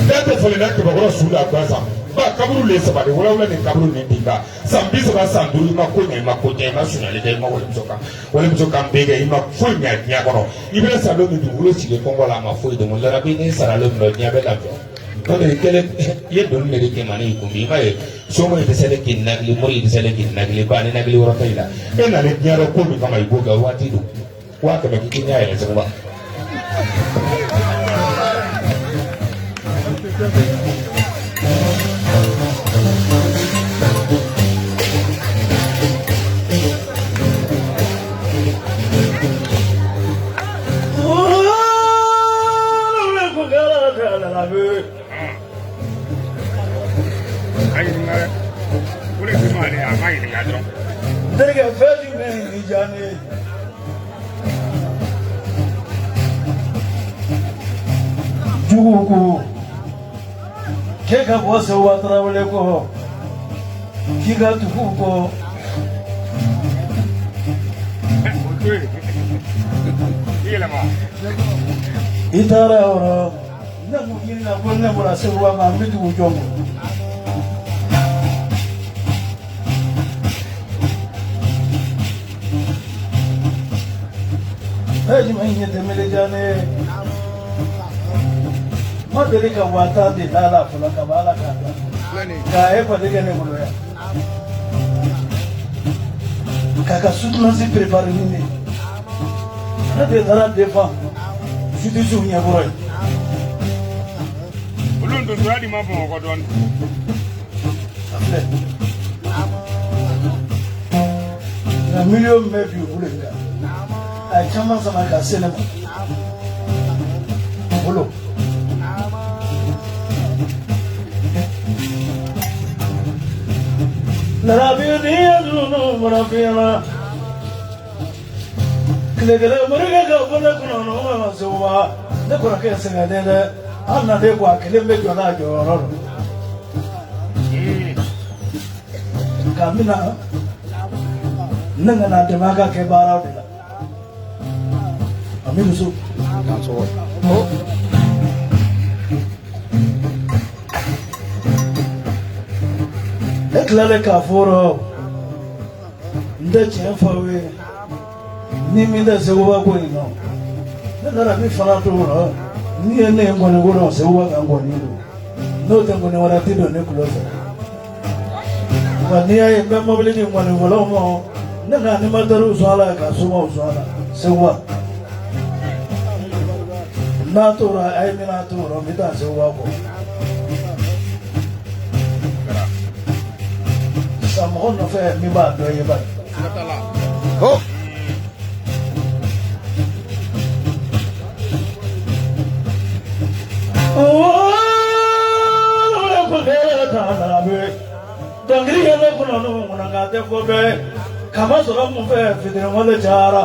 Speaker 1: da tɛ falen na kɛmɛkɔrɔ su la gansan ba kaburu le saba de wulawula ni kaburu ni dinba san 30 san 5 i ma ko ɲɛ i ma ko jɛ i ma suɲɛli kɛ i ma walimuso kan walimuso kan bɛɛ kɛ i ma foyi ɲɛ diɲɛ kɔnɔ i bɛ sa don min dugukolo sigi kɔngɔ la a ma foyi dɔn larabi n'i sara don min na diɲɛ bɛ lafiya n'o de kelen i ye doni de di kɛmɛ ni kun i m'a ye soma yi dɛsɛlen k'i nagili mori yi dɛsɛlen k'i nagili ba ni nagili yɔrɔ tɛ i la e nalen diɲɛ dɔ ko min kama i b'o kɛ waati don 500 k'i ɲɛ yɛlɛ segu ba.
Speaker 2: Terikɛ fɛn jumɛn y'i diya ne ye? Jugu ko k'e ka bɔ Seguba Tarawele kɔ k'i ka tugu kɔ. I taara yɔrɔ ne kun ɲininka ko ne bɔra Seguba ma n bɛ tugu jɔn kɔ? Fɛn jumɛn ye tɛmɛli diya ne ye? Ma deli ka 50 000 de da la fɔlɔ ka bɔ ala k'a da nka a ye fali kɛ ne bolo yan k'a ka soutenance préparer ni ne ye. Ne de taara défend justice ɲɛkɔrɔ yen.
Speaker 1: Olu donsoya di ma Bamakɔ dɔɔnin.
Speaker 2: A filɛ nka miliyɔn min bɛ bi u bolo in kan a ye caman sama ka se ne ma bolo. Larabi ni ye dunu bɔra fiɲɛ na tile kelen morikɛ ka bɔ ne kɔnɔ n'o ma Seguba ne kɔrɔkɛ sɛgɛnnen dɛ an nalen ko a kelen bɛ jɔ n'a jɔyɔrɔ don nka n bɛna ne nana dɛmɛ a ka kɛ baaraw de la a bɛ muso. Ne tilalen k'a fɔ rɔ n tɛ tiɲɛ fɔ aw ye ni min tɛ Seguba ko in nɔ ne nana min fana to rɔ n'i ye ne ye nkɔni ko dɔn Seguba ka nkɔni don n'o tɛ nkɔni wɛrɛ tɛ don ne tulo fɛ nka n'i y'a ye n bɛ mɔbili di nkɔni fɔlaw ma ne ka animatɛriw sɔn a la ka somaw sɔn a la Seguba n'a tora a ye min n'a tora n bɛ taa Seguba kɔ sisan mɔgɔ nɔfɛ min b'a dɔn ye bari. Dɔnkili ye ne kɔnɔ n'o kɔnɔ nka a tɛ fɔ bɛɛ kama sɔrɔ mun fɛ fitiriwale cayara.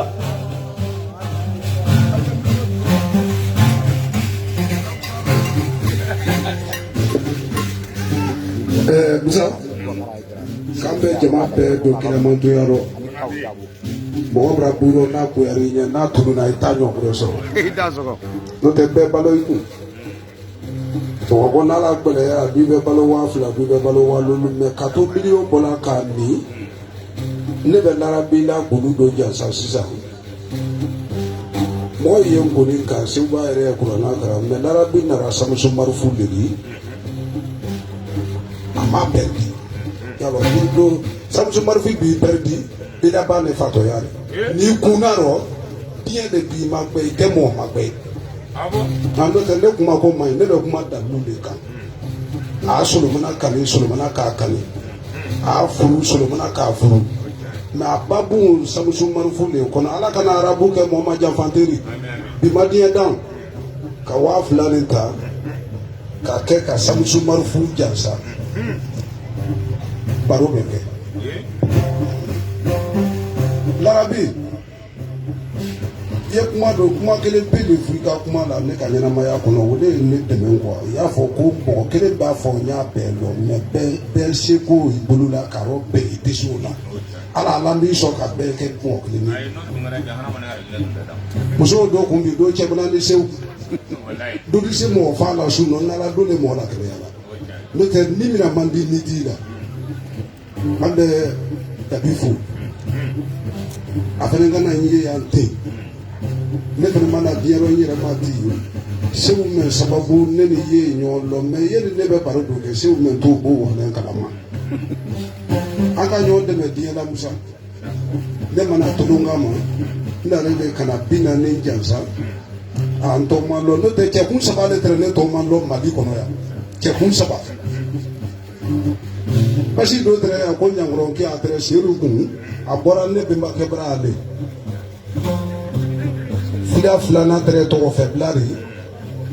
Speaker 7: Musa k'an bɛ jama bɛɛ don kɛnɛmantonya rɔ mɔgɔ bɔra bolo n'a goyara i ɲɛ n'a tununna i t'a ɲɔgɔn sɔrɔ. N'o tɛ bɛɛ balo i kun. Bamakɔ n'ala gbɛlɛya b'i bɛ balo 2000, b'i bɛ balo 5000, mɛ ka to miliyɔn bɔla k'a min. Ne bɛ larabi la golo dɔ jansa sisan. Mɔgɔ ye n kɔni kan Seguba yɛrɛ ye kuranna kalan, mɛ larabi nana Samusu Marifu de di, a ma pɛridi. Yalɔ ni don Samusu Marifu b'i pɛridi, i laban de fatɔya de. N'i kunna rɔ, diɲɛ de b'i magbɛ, i tɛ mɔgɔ magbɛ. Nka n'o tɛ ne kuma ko man ɲi, ne bɛ kuma dalilu de kan. A y'a Solomana kani, Solomana k'a kani. A y'a furu, Solomana k'a furu. Mɛ a babu Samusu Marifu de kɔnɔ. Ala kana arabu kɛ mɔgɔ ma janfanteri. Bi ma diɲɛ dan ka 2000 de ta k'a kɛ ka Samusu Marifu jansa. Baro bɛ kɛ. Larabi, i ye kuma don, kuma kelen pe de fɔ i ka kuma la ne ka ɲɛnamaya kɔnɔ, o de ye ne dɛmɛ quoi. I y'a fɔ ko mɔgɔ kelen b'a fɔ n y'a bɛɛ lɔn, mɛ bɛɛ seko i bolo la k'a yɔrɔ bɛɛ i tɛ se o la. Ala b'i sɔn ka bɛɛ kɛ mɔgɔ kelen ye. Musow dɔw kun bi dɔw cɛbana ni sew dɔ bɛ se mɔgɔ fa la su nɔ n'ala don de mɔgɔ la kɛnɛya la. N'o tɛ ni mina man di ni di la. An bɛ dabi fo a fana ka na n ye yan ten. Ne fana mana diɲɛ n yɛrɛ ma di segu mɛ sababu ne ni ye ɲɔgɔn lɔn, mɛ ye ni ne bɛ baro dɔ kɛ segu mɛ t'o b'o walen kalama. An ka ɲɔgɔn dɛmɛ diɲɛ la. Musa, ne mana tolonka ma n nalen de ka na 40 jansa. A n tɔ man lɔn, n'o tɛ cɛkun saba de tɛrɛ ne tɔ man lɔn Mali kɔnɔ yan, cɛkun saba. Basi dɔ tɛrɛ yan ko ɲankɔrɔkɛ a tɛrɛ seru kun a bɔra ne bɛnbakɛ bara ale fila filanan tɛrɛ tɔgɔ fɛ bila de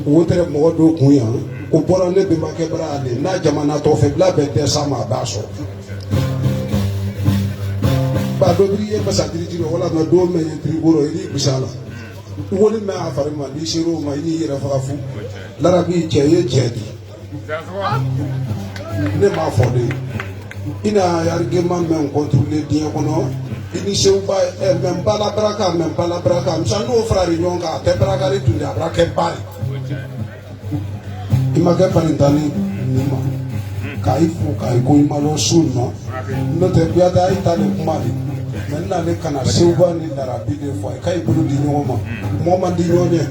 Speaker 7: o tɛrɛ mɔgɔ dɔ kun yan o bɔra ne bɛnbakɛ bara ale n'a jamana tɔgɔ fɛ bila bɛɛ dɛsɛ ma a b'a sɔrɔ. Ba dɔ b'i ye masa diriji rɔ wala na don mɛn ye tiribo rɔ i n'i bisa la woli mɛn a fari ma n'i ser'o ma i n'i yɛrɛ faga fu. Larabi cɛ ye cɛ di, ne m'a fɔ de i na argument mɛn contrôler diɲɛ kɔnɔ i ni seguba ɛ mɛ n bala baraka mɛ n bala baraka musa n'o farari ɲɔgɔn kan a tɛ barakari tun de a bara kɛ ba ye. I ma kɛ farintan ni ma k'a i fo k'a i ko i ma lɔ su nɔ n'o tɛ Kuyate a y'i ta de kuma de mɛ n nalen ka na seguba ni larabi de fɔ a ye k'a y'i bolo di ɲɔgɔn ma mɔgɔ man di ɲɔgɔn ye.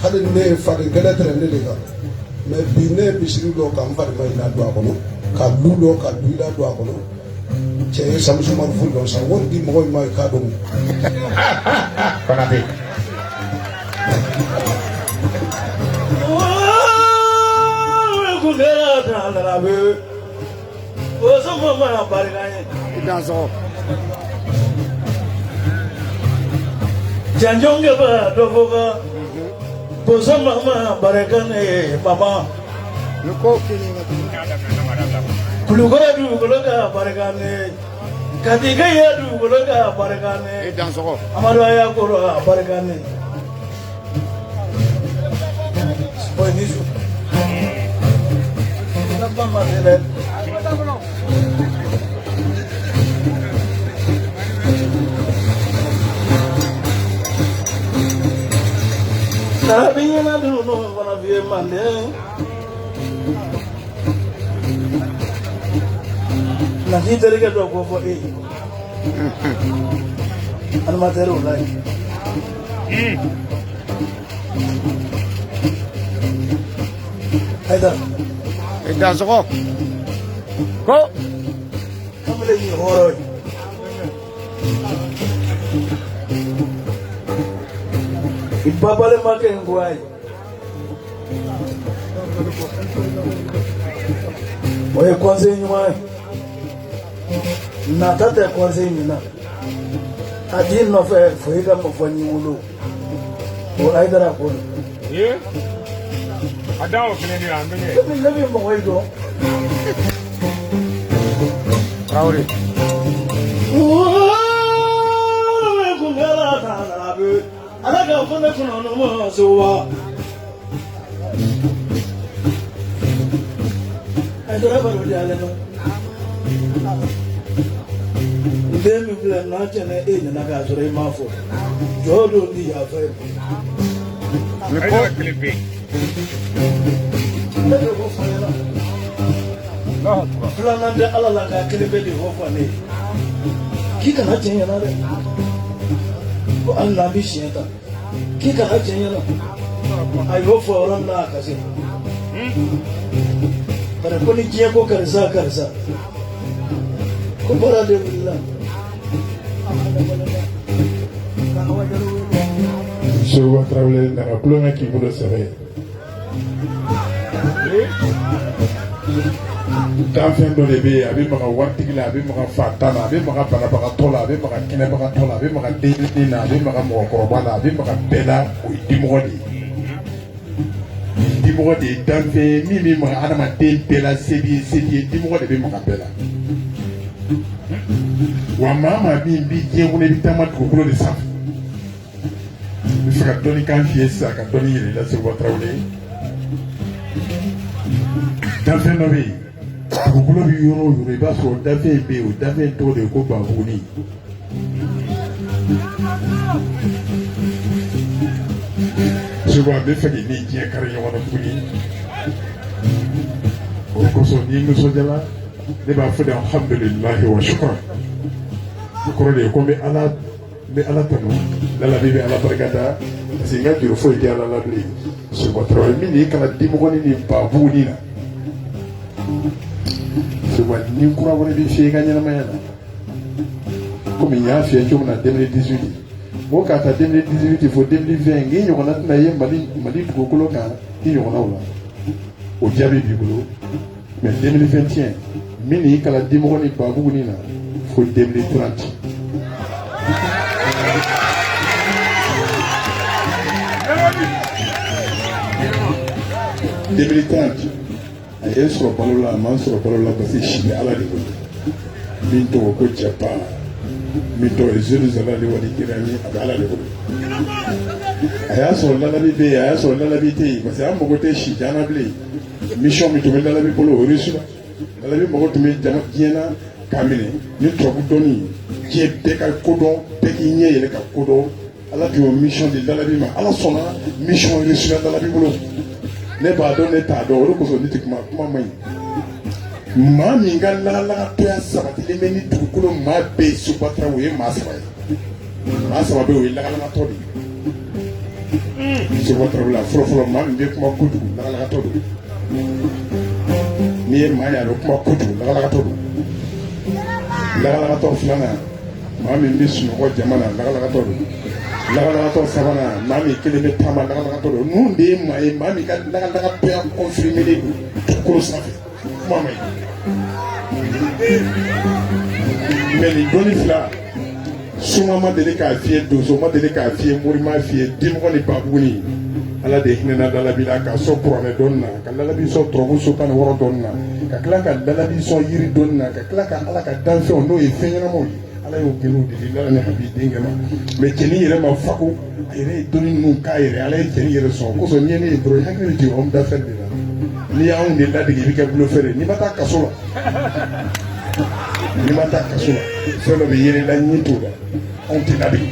Speaker 7: Hali ne ye faden kɛlɛ tɛrɛ ne de kan, mɛ bi ne ye misiri dɔ ka n farima i ladon a kɔnɔ ka lu dɔ ka du i ladon a kɔnɔ. Cɛ ye Samusu Marifu dɔn sa wari di mɔgɔ in ma i k'a dɔn.
Speaker 1: Konate.
Speaker 2: Janjɔnkɛ ba dɔfɔka boso mama barika ne mama kulukɔrɔ dugukolo ka barika ne katikɛ ye dugukolo ka barika ne amadu aya koro a barika ne oye nisu Sabiɲɛna dunu fana fiye manden nati terikɛ dɔ ko fɔ e ye animateur la ye. Hayidara.
Speaker 6: I dansɔgɔ ko.
Speaker 2: Kamalen ye hɔrɔn ye. I ba balimakɛ in ko a ye. O ye conseil ɲuman ye. Nata tɛ conseil min na. A t'i nɔfɛ foyi ka ma fɔ n'i wolo. O Hayidara ko don.
Speaker 1: A dan o kelen de an bɛ
Speaker 2: Ne bɛ mɔgɔ yi dɔn.
Speaker 6: Traoré.
Speaker 2: Ala ka fɔ ne kɔnɔ ma se wa. Hayidara baro di ale ma. N den min filɛ n'a tiɲɛna e nana k'a sɔrɔ i m'a fɔ. Jɔ don di yafa ye.
Speaker 1: Hayidara kelen pe.
Speaker 2: Ne de ko fɔ ɲɛna. Filanan tɛ Ala la k'a kelen pe de fɔ fɔ ne ye. K'i kana cɛ ɲɛna dɛ. Ko hali n'an bɛ siɲɛ ta. K'i kana cɛ ɲɛna. A y'o fɔ yɔrɔ min na a kasi. Bari ko ni diɲɛ ko karisa karisa. Ko baara de wulila.
Speaker 3: Seguba Tarawele nana tulonkɛ k'i bolo sɛbɛ ye. Danfɛn dɔ de bɛ yen, a bɛ maga waritigi la, a bɛ maga fantan na, a bɛ maga banabagatɔ la, a bɛ maga kɛnɛbagatɔ la, a bɛ maga denmisɛnnin na, a bɛ maga mɔgɔkɔrɔba la, a bɛ maga bɛɛ la, o ye dimɔgɔ de ye. Dimɔgɔ de ye danfɛn ye min bɛ maga adamaden bɛɛ la, se b'i ye se t'i ye, dimɔgɔ de bɛ maga bɛɛ la. Wa maa maa min bɛ diɲɛ kɔnɔ, i bɛ taama dugukolo de sanfɛ. N bɛ fɛ ka dɔnni kan f'i ye sisan, ka dɔnni yir'i la, Seguba Tarawele. Danfɛn dɔ bɛ yen, dugukolo bɛ yɔrɔ o yɔrɔ, i b'a sɔrɔ danfɛn in bɛ yen, o danfɛn in tɔgɔ de ye ko babuguni. Seguba, n bɛ fɛ k'i ni diɲɛ kari ɲɔgɔn na tuguni. O kosɔn n'i nisɔndiyara, ne b'a fɔ de alhamdulilahi wa shukran. O kɔrɔ de ye ko n bɛ Ala, n bɛ Ala tanu, lalabi bɛ Ala barika da, parce que n ka juru foyi tɛ Ala la bilen. Seguba Tarawele, min y'i kalan dimɔgɔnin ni babuguni na, Seguba, ni kura wɛrɛ bɛ fiyɛ i ka ɲɛnamaya la, komi n y'a fiyɛ cogo min na 2018, n ko k'a ta 2018 fo 2020, k'i ɲɔgɔnna tɛna ye Mali dugukolo kan, i ɲɔgɔnnaw la, o jaabi b'i bolo. Mais 2021, min y'i kalan dimɔgɔ ni babuguni na fo 2030. A ye n sɔrɔ balo la, a ma n sɔrɔ balo la, parce que si bɛ Ala de bolo. Min tɔgɔ ko Jaba, min tɔgɔ ye Zelu wali Kirami, a bɛ Ala de bolo. A y'a sɔrɔ lalabi bɛ yen, a y'a sɔrɔ lalabi tɛ yen, parce que an mago tɛ si jan na bilen. Mission min tun bɛ lalabi bolo, o réussi la. Lalabi mago tun bɛ jama diɲɛ na k'a minɛ ni turabu dɔnni ye, diɲɛ bɛɛ ka kodɔn, bɛɛ k'i ɲɛ yɛlɛ ka kodɔn. Ala tun y'o mission di lalabi ma, Ala sɔnna, mission réussi la lalabi bolo. Ne b'a dɔn, ne t'a dɔn, o de kosɔn ne tɛ kuma, kuma man ɲi. Maa min ka lagalagatɔya sabatilen bɛ ni dugukolo maa bɛɛ ye, Seguba Tarawele, o ye maa saba ye. Maa saba bɛ yen, o ye lagalagatɔ de ye. Seguba Tarawele, fɔlɔ fɔlɔ, maa min bɛ kuma kojugu, lagalagatɔ don. N'i ye maa ye a bɛ kuma kojugu, lagalagatɔ don. Lagalagatɔ filanan, maa min bɛ sunɔgɔ jama na, lagalagatɔ don. Lagalagatɔ sabanan, maa min kelen bɛ taama, lagalagatɔ don. Ninnu de ye maa ye, maa min ka lagalagatɔya confirmé don dugukolo sanfɛ. Kuma ma ɲi, mais nin dɔnni fila, suma ma deli k'a fiyɛ, donso ma deli k'a fiyɛ, mori ma fiyɛ, dimɔgɔ ni babuguni. Ala de hinɛna lalabi la k'a sɔn kuranɛ dɔnni na, ka lalabi sɔn turabu so 16 dɔnni na, ka tila ka lalabi sɔn yiri dɔnni na, ka tila ka Ala ka danfɛnw, n'o ye fɛn ɲɛnamaw ye, Ala y'o gɛnw de di lala ni habi denkɛ ma. Mais cɛnin yɛrɛ ma fako, a yɛrɛ ye dɔnni ninnu k'a yɛrɛ, Ala ye cɛnin yɛrɛ sɔn. O kosɔn n'i ye ne ye dɔrɔn, i hakili bɛ jigin homme d'affaires de la. N'i y'anw de ladege, i bɛ kɛ bluffeur ye. N'i ma taa kaso la, n'i ma taa kaso la, fɛn dɔ bɛ yɛlɛ la, ɲɛ t'o la. Anw tɛ ladege,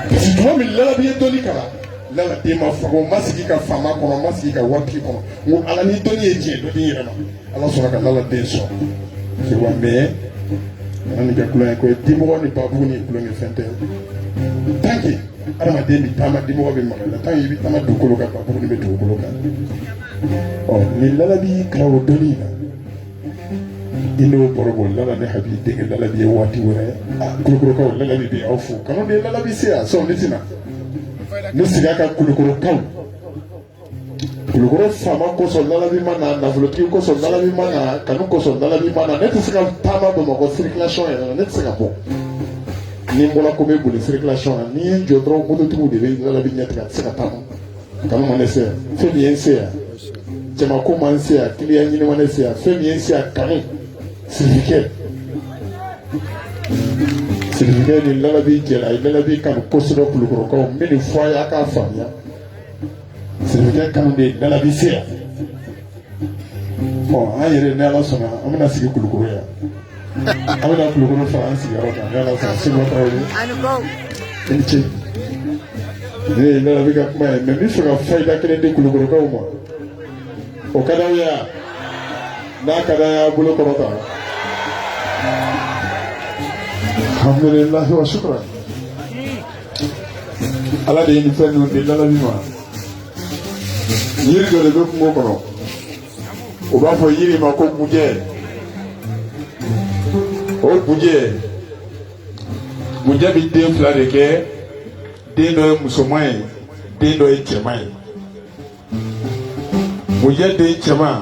Speaker 3: parce que tuma min lalabi ye dɔnni kalan, lala den ma fago, ma sigi ka faama kɔnɔ, ma sigi ka waritigi kɔnɔ. N ko Ala, ni dɔnni ye tiɲɛ dɔ di n yɛrɛ ma, Ala sɔnna ka lala den sɔn. Tu vois, mais kana nin kɛ kulonkɛ ko ye. Dimɔgɔ ni babugu ni kulonkɛ fɛn tɛ. Tant que adamaden bɛ taama, dimɔgɔ bɛ maga i la. Tant que i bɛ taama dugukolo kan, babugu ni bɛ dugukolo kan. Ɔ ni lalabi y'i kalan o dɔnni in na, i n'o baro bɔ lala ni habi denkɛ lalabi ye waati wɛrɛ. A kulukorokaw, lalabi bɛ aw fo, kanu de ye lalabi se yan sɔn. Ne tɛna ne sigi a ka kulukorokaw, kulukoro faama kosɔn lalabi ma na, nafolotigi kosɔn lalabi ma na, kanu kosɔn lalabi ma na. Ne tɛ se ka taama Bamakɔ circulation yɛrɛ la, ne tɛ se ka bɔ. Ni n bɔra ko n bɛ boli circulation na, ni n ye n jɔ dɔrɔn, mototigiw de bɛ lalabi ɲɛtigɛ, a tɛ se ka taama. Kanu ma ne se yan, fɛn min ye n se yan, jamako ma n se yan, kiliyan ɲini ma ne se yan, fɛn min ye n se yan, kanu. Sirifikɛ, sirifikɛ ni lalabi jɛla, a ye lalabi kanu kosɛbɛ. Kulukɔrɔkaw, n bɛ nin fɔ a ye, a k'a faamuya. Sirifikɛ kanu de ye lalabi se yan. Ɔ an yɛrɛ, ni Ala sɔnna, an bɛna sigi Kulukɔrɔ yan, an bɛna Kulukɔrɔ fara an sigiyɔrɔ kan, ni Ala sɔnna. Seguba Tarawele, i ni ce. Ne ye Lalabi ka kuma ye, mais n bɛ fɛ ka fayida kelen di Kulukɔrɔkaw ma. O ka d'aw ye wa? N'a ka d'aw ye, a bolo kɔrɔta. Alhamdulilahi wa shukran. Ala de ye nin fɛn ninnu di Lalabi ma. Yiri dɔ de bɛ kungo kɔnɔ, u b'a fɔ yiri ma ko gunjɛ. O gunjɛ, gunjɛ bɛ den fila de kɛ. Den dɔ ye musoman ye, den dɔ ye cɛman ye. Gunjɛ den cɛman,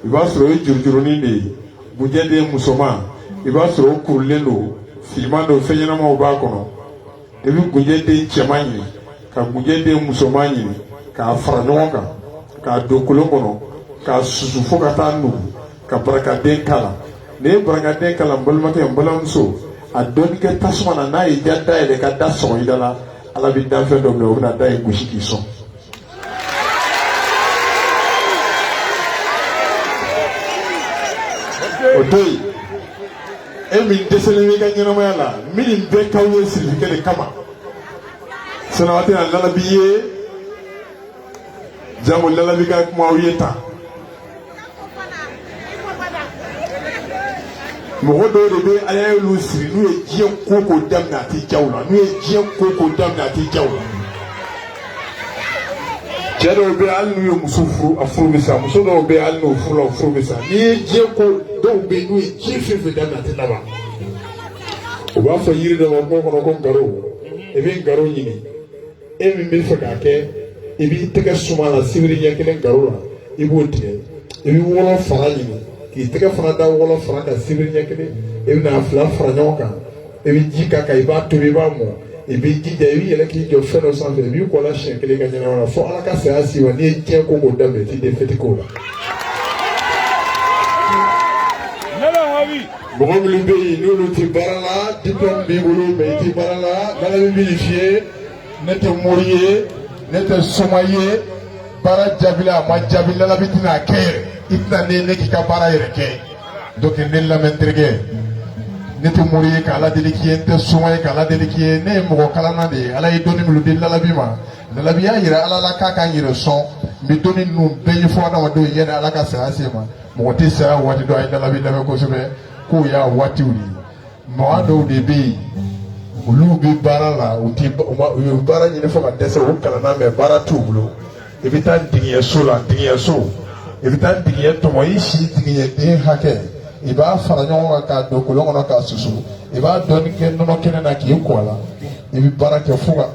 Speaker 3: i b'a sɔrɔ o ye jurujurunin de ye. Gunjɛ den musoman, i b'a sɔrɔ o kurulen don, finman don, fɛn ɲɛnamaw b'a kɔnɔ. I bɛ gunjɛ den cɛman ɲini ka gunjɛ den musoman ɲini k'a fara ɲɔgɔn kan, k'a don kolon kɔnɔ, k'a susu fo ka taa nugu, ka barakaden k'a la. N'i ye barakaden k'a la, n balimakɛ, n balimamuso, a dɔɔni kɛ tasuma na. N'a y'i diya, da yɛlɛ ka da sɔgɔ i da la. Ala bɛ danfɛn dɔ minɛ, o bɛna da in gosi k'i sɔn. O to yen, e min dɛsɛlen b'i ka ɲɛnamaya la, min bɛɛ k'aw ye sirifikɛ de kama, sinɔn a tɛna Lalabi ye. Jango Lalabi ka kuma aw ye tan. Mɔgɔ dɔw de bɛ, Ala y'olu siri, n'u ye diɲɛ ko ko daminɛ, a tɛ diya u la. N'u ye diɲɛ ko ko daminɛ, a tɛ diya u la. Cɛ dɔw bɛ yen, hali n'u ye muso furu, a furu bɛ sa. Muso dɔw bɛ yen, hali n'u furu la, o furu bɛ sa. N'i ye diɲɛ ko, dɔw bɛ yen, n'u ye diɲɛ fɛn fɛn daminɛ, a tɛ laban. U b'a fɔ yiri dɔ ma kungo kɔnɔ ko ngaro. I bɛ ngaro ɲini. E min bɛ fɛ k'a kɛ, i b'i tɛgɛ suma la sibiri ɲɛ kelen garo la, i b'o tigɛ. I bɛ wɔlɔ fara ɲini k'i tɛgɛ fana da wɔlɔ fara kan sibiri ɲɛ kelen. I bɛna fila fara ɲɔgɔn kan, i bɛ ji k'a kan, i b'a tobi, i b'a mɔ. I b'i jija, i bɛ yɛlɛ k'i jɔ fɛn dɔ sanfɛ, i b'i kɔ la siɲɛ kelen i ka ɲɛnamaya la, fo Ala ka saya s'i ma. N'i ye diɲɛ ko ko daminɛ, i t'i den k'o la. Mɔgɔ minnu bɛ yen, n'olu tɛ baara la, diplôme b'i bolo mais i tɛ baara la, Lalabi bɛ nin f'i ye. Ne tɛ mori ye, ne tɛ soma ye. Baara jaabi la, a ma jaabi, Lalabi tɛna a kɛ yɛrɛ. I tɛna ne k'i ka baara yɛrɛ kɛ. Donc ne lamɛn, terikɛ, ne tɛ mori ye k'Ala deli k'i ye, n tɛ soma ye k'Ala deli k'i ye. Ne ye mɔgɔ kalanna de ye. Ala ye dɔnni minnu di Lalabi ma, Lalabi y'a yira Ala la k'a k'an yɛrɛ sɔn. N bɛ dɔnni ninnu bɛɛ ɲɛfɔ adamadenw ye yanni Ala ka saya se ma. Mɔgɔ tɛ saya waati dɔn. A ye Lalabi lamɛn kosɛbɛ, k'o y'a waatiw de ye. Mɔgɔ dɔw de bɛ yen, olu bɛ baara la, u tɛ u ye baara ɲini fo ka dɛsɛ, u kalanna mais baara t'u bolo. I bɛ taa digiɲɛso la, digiɲɛso, i bɛ taa digiɲɛ tɔmɔ, i si digiɲɛ den hakɛ, i b'a fara ɲɔgɔn kan k'a don kolon kɔnɔ k'a susu. I b'a dɔɔni kɛ nɔnɔ kɛnɛ na k'i ko a la. I bɛ baara kɛ fo ka,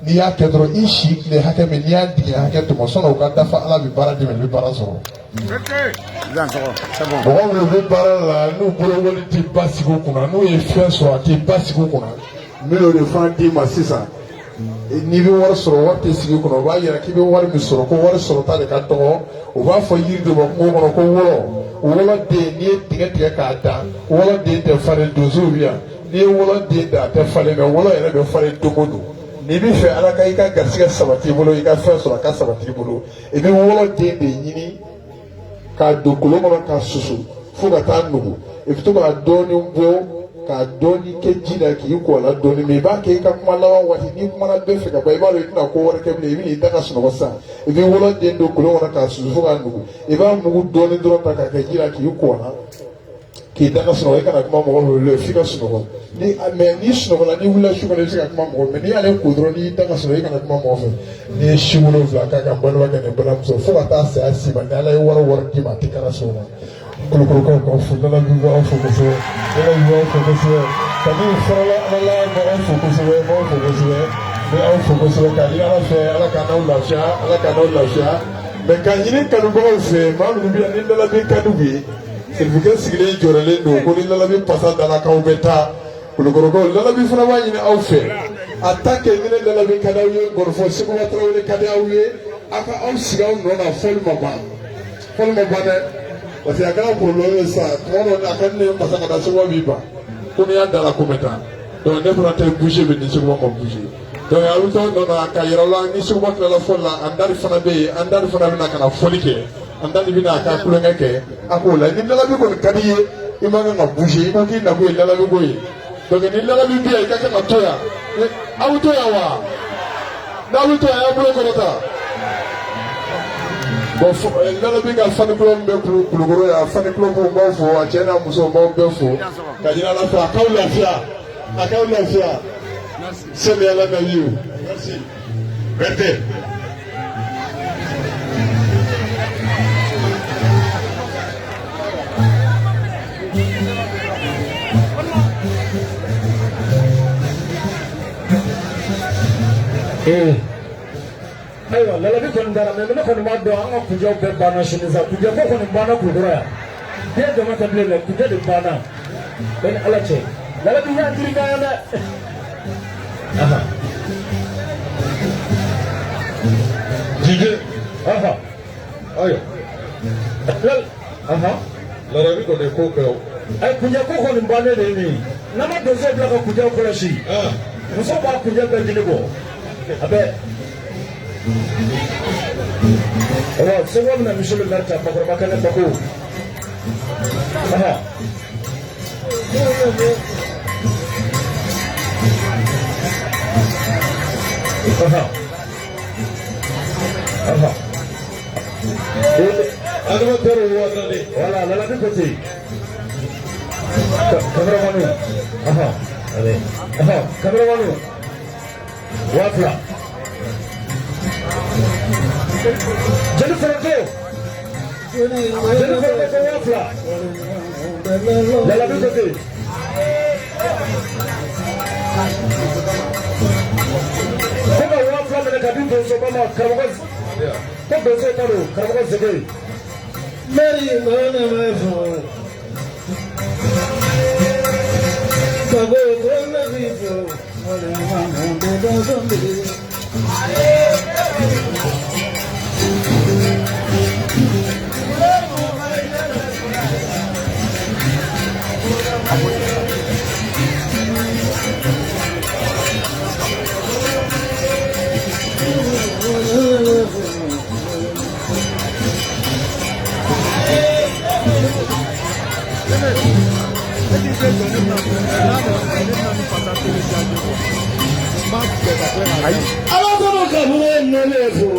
Speaker 3: n'i y'a kɛ dɔrɔn, i si tile hakɛ min, n'i y'a digiɲɛ hakɛ tɔmɔ, sɔnni o ka dafa, Ala bɛ baara d'i ma, i bɛ baara sɔrɔ. Mɔgɔ minnu bɛ baara la, n'u bolokoli tɛ basigi u kunna, n'u ye fɛn sɔrɔ, a tɛ basigi u kunna, n bɛn'o de fana d'i ma sisan. N'i bɛ wari sɔrɔ, wari tɛ sigi kunna. O b'a yira k'i bɛ wari min sɔrɔ, ko wari sɔrɔta de ka dɔgɔ. U b'a fɔ yiri dɔ ma kungo kɔnɔ ko wɔlɔ. Wɔlɔ den, n'i ye dingɛ tigɛ k'a dan, wɔlɔ den tɛ falen. Donsow bɛ yan. N'i ye wɔlɔ den dan, a tɛ falen, mais wɔlɔ yɛrɛ bɛ falen don o don. N'i bɛ fɛ Ala ka i ka garisɛgɛ sabati i bolo, i ka fɛn sɔrɔ a ka sabati i bolo, i bɛ wɔlɔ den de ɲini k'a don kolon kɔnɔ k'a susu fo ka taa nugu. I bɛ to k'a dɔɔni bɔ k'a dɔɔni kɛ ji la k'i ko a la dɔɔni, mais i b'a kɛ i ka kuma laban waati. N'i kumana bɛɛ fɛ ka ban, i b'a dɔn i tɛna ko wɛrɛ kɛ bilen, i bɛ n'i da ka sunɔgɔ sisan. I bɛ wɔlɔ den don kolon kɔnɔ k'a susu fo k'a nugu. I b'a mugu dɔɔni dɔrɔn ta k'a kɛ ji la k'i ko a la k'i da ka sunɔgɔ. I kana kuma mɔgɔ fɛ bilen f'i ka sunɔgɔ. Ni mais n'i sunɔgɔla, n'i wulila su kɔnɔ, i bɛ se ka kuma mɔgɔ fɛ. N'i y'ale ko dɔrɔn, n'i da ka sunɔgɔ, i kana kuma mɔgɔ fɛ. N'i ye si 7 k'a kan, balimakɛ ni balimamuso, fo ka taa saya s'i ma, ni Ala ye wari wari d'i ma, a tɛ kana s'o ma. Kulukorokaw k'aw fo. Lalabi b'aw fo kosɛbɛ. Lalabi b'aw fo kosɛbɛ. Kabi farala Ala la, b'aw fo kosɛbɛ, b'aw fo kosɛbɛ, n bɛ aw fo kosɛbɛ k'a ɲini Ala fɛ, Ala k'an n'aw lafiya, Ala k'an n'aw lafiya. Mais k'a ɲini kanubagaw fɛ, maa minnu bɛ yan ni Lalabi ka d'u ye, sirifikɛ sigilen jɔrɔlen don ko ni Lalabi pasa dala k'aw bɛ taa. Kulukorokaw, Lalabi fana b'a ɲini aw fɛ, en tant que ni ne Lalabi ka d'aw ye, Gɔrɔfɔ Seguba Tarawele ka di aw ye, aw ka aw sigi aw nɔ na. Fɔli ma ban, fɔli ma ban dɛ, parce que a kɛra problème ye sisan. Tuma dɔ a ka di ne ye masa ka taa, Seguba b'i ban ko n'i y'a da la ko n bɛ taa. Donc ne fana tɛ bouger bi ni Seguba ma bouger. Donc a bɛ taa nɔ na ka yɛrɛ la. Ni Seguba tilala fɔli la, an dari fana bɛ yen, an dari fana bɛna ka na fɔli kɛ, an dari bɛna a ka kulonkɛ kɛ. A k'o la, ni Lalabi kɔni ka di i ye, i man kan ka bouger. I ko k'i nakun ye Lalabi ko ye. Donc ni Lalabi bɛ yan, i ka kan ka to yan. Aw bɛ to yan wa? N'a bɛ to a y'a bolo kɔrɔta. Bon, Lalabi ka fan club bɛ Kulukɔrɔ yan, fan club n b'aw fo, a cɛ n'a muso n b'aw bɛɛ fo. Ka ɲini Ala fɛ a k'aw lafiya, a k'aw lafiya. Sɛmi Ala na ye. Merci. Berthe.
Speaker 5: Ee, ayiwa, Lalabi kɔni taara, mɛ ne kɔni b'a dɔn an ka kunjɛw bɛɛ banna sini sa. Kunjɛ ko kɔni banna Kulukɔrɔ yan, den dama tɛ bilen dɛ, kunjɛ de banna bɛɛ ni Ala cɛ. Lalabi y'a girin kan yan dɛ. Aha.
Speaker 3: Jije.
Speaker 5: Aha.
Speaker 3: Ayiwa.
Speaker 5: Lal aha.
Speaker 3: Lalabi kɔni ye ko kɛ o.
Speaker 5: Ɛ, kunjɛ ko kɔni bannen de ye nin ye. N'an ma donso bila ka kunjɛw kɔlɔsi, muso b'a kunjɛ bɛɛ jeli bɔ a bɛɛ. Awa, segu bɛna monsieur le maire ta, Bakɔrɔba Kɛnɛ Bako. Aha. Aha. Aha.
Speaker 3: Animateur 40,000.
Speaker 5: Voilà, Lalabi côté. Cameraman. Aha. Allez. Aha, cameraman. 2000. Jeli Foronto. Jeli Foronto ko 2000. Lalabi côté. Ko ka 2000 minɛ ka di donsoba ma, karamɔgɔ. Ko donso ta don, karamɔgɔ Zege.
Speaker 2: Mary mana ma fo. Bago gola bi fo. Wale ma mo de da zombi. Ala kɔnɔ ka bɔ nɛnɛ fo.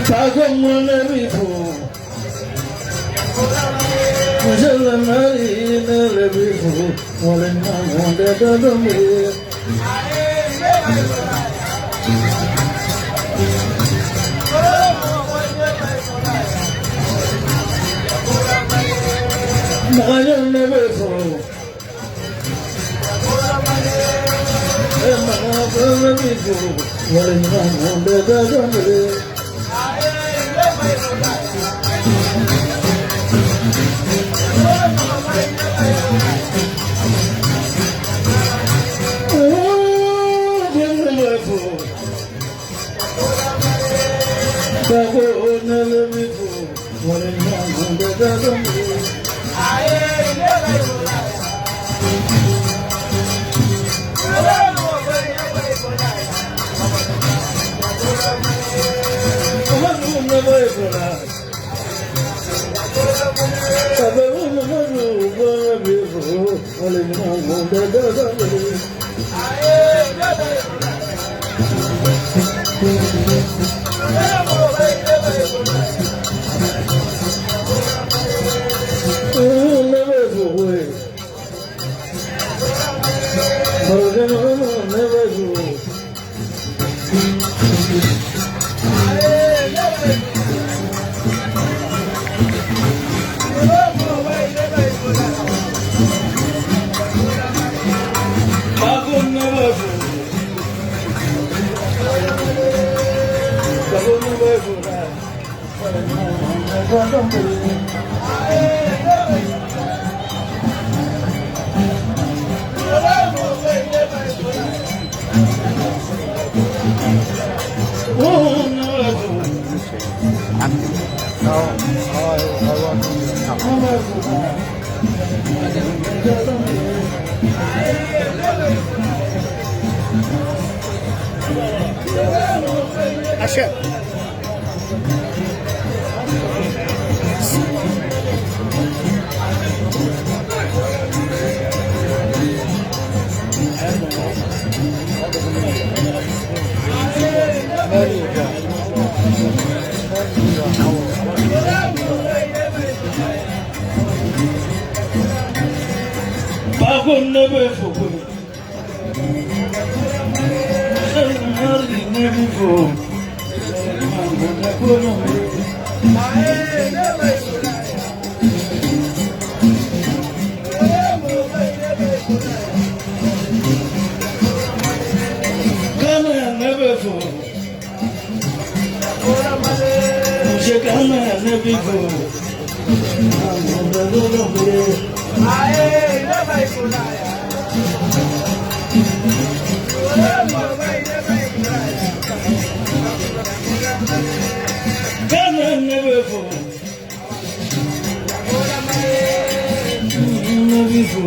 Speaker 2: Tago mwana mi fo. Mujalla mari nele bi fo. Wale na monde da mi. Maya nebe fo. Ema bi fo. Wale na monde da mi.
Speaker 6: Axé.
Speaker 2: Bago ne bɛ fo koyi. Sɛnɛgali ne bɛ fo. Kana ne bɛ fo. Muso kana ne bɛ fo. Kana ne bɛ fo. Ne bɛ fo.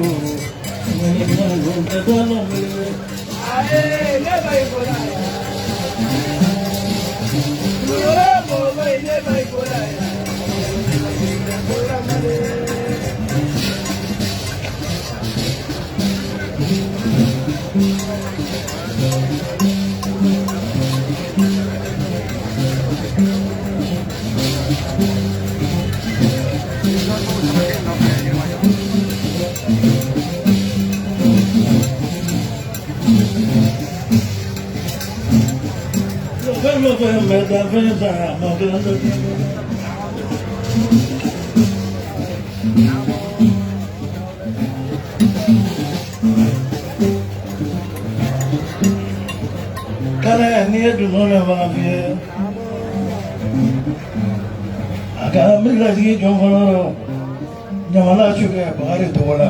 Speaker 2: Kana n'i ye dunun ne fana f'i ye a ka miiri ka jigin jɔn fɔlɔ rɔ ɲamana su kɛ Bakari tɔgɔ la.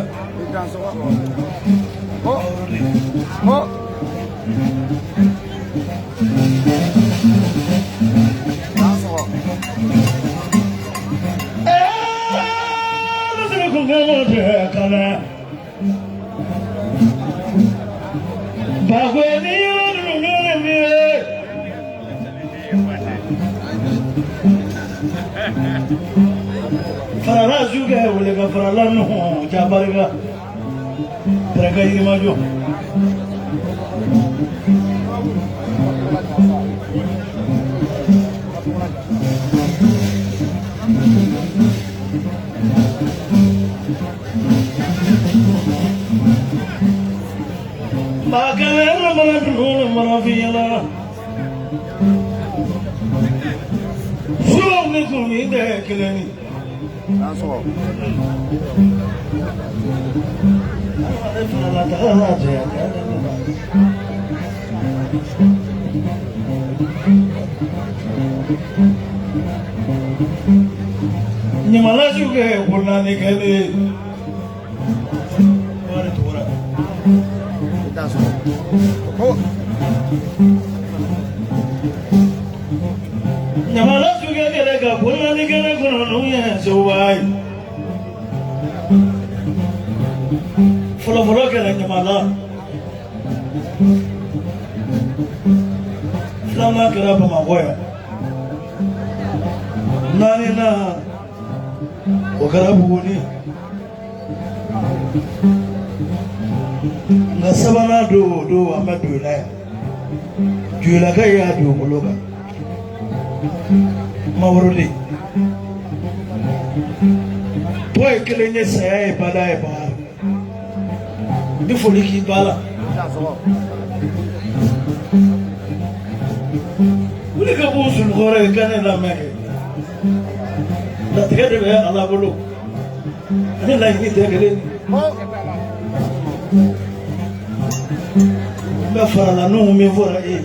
Speaker 2: Farala su kɛ wele ka farala nuhu jabarika pɛrɛnkɛ yirimajɔ. Maa kelen mana dunu mana f'i ɲɛna. Furaw ni kun ni tɛ kelen ye. Ɲamana su kɛ ko naani kɛlen. Wari tugura. Ɲamana su kɛ kɛlɛ ka ko naani kɛlɛ kɔnɔ n'u ye sewba ye. Fɔlɔfɔlɔ kɛra ɲamana. Filanan kɛra Bamakɔ yan. Naaninan o kɛra Buguni. Nka sabanan don o don an bɛ don i la yan. Joyilaka y'a dugukolo kan. Maworo de. Tɔ ye kelen ye saya ye bada ye baara. N bɛ foli k'i ba la. Wuli ka bɔ sunɔgɔ ye ka ne lamɛn kɛ. Latigɛ de bɛ Ala bolo. Ani laɲini tɛ kelen ye. N bɛ farala n'o min fɔra e ye.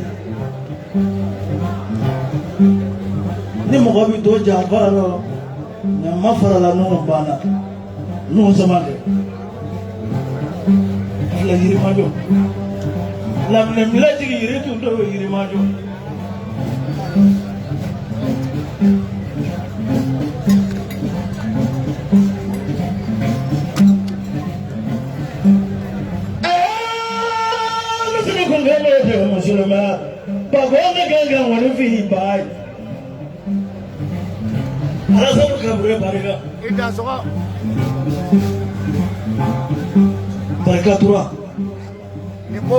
Speaker 2: Ni mɔgɔ bɛ to janfa rɔ, nka ma farala n'o banna. N'o sama dɛ. Filɛ Yirimajɔ. Laminɛ jigin yiri tun tɛ Yirimajɔ. Ne kan ka ŋɔni ba ye. Alassane Kabure barika.
Speaker 6: I dansɔgɔ.
Speaker 2: Barika tura.
Speaker 6: Ni ko.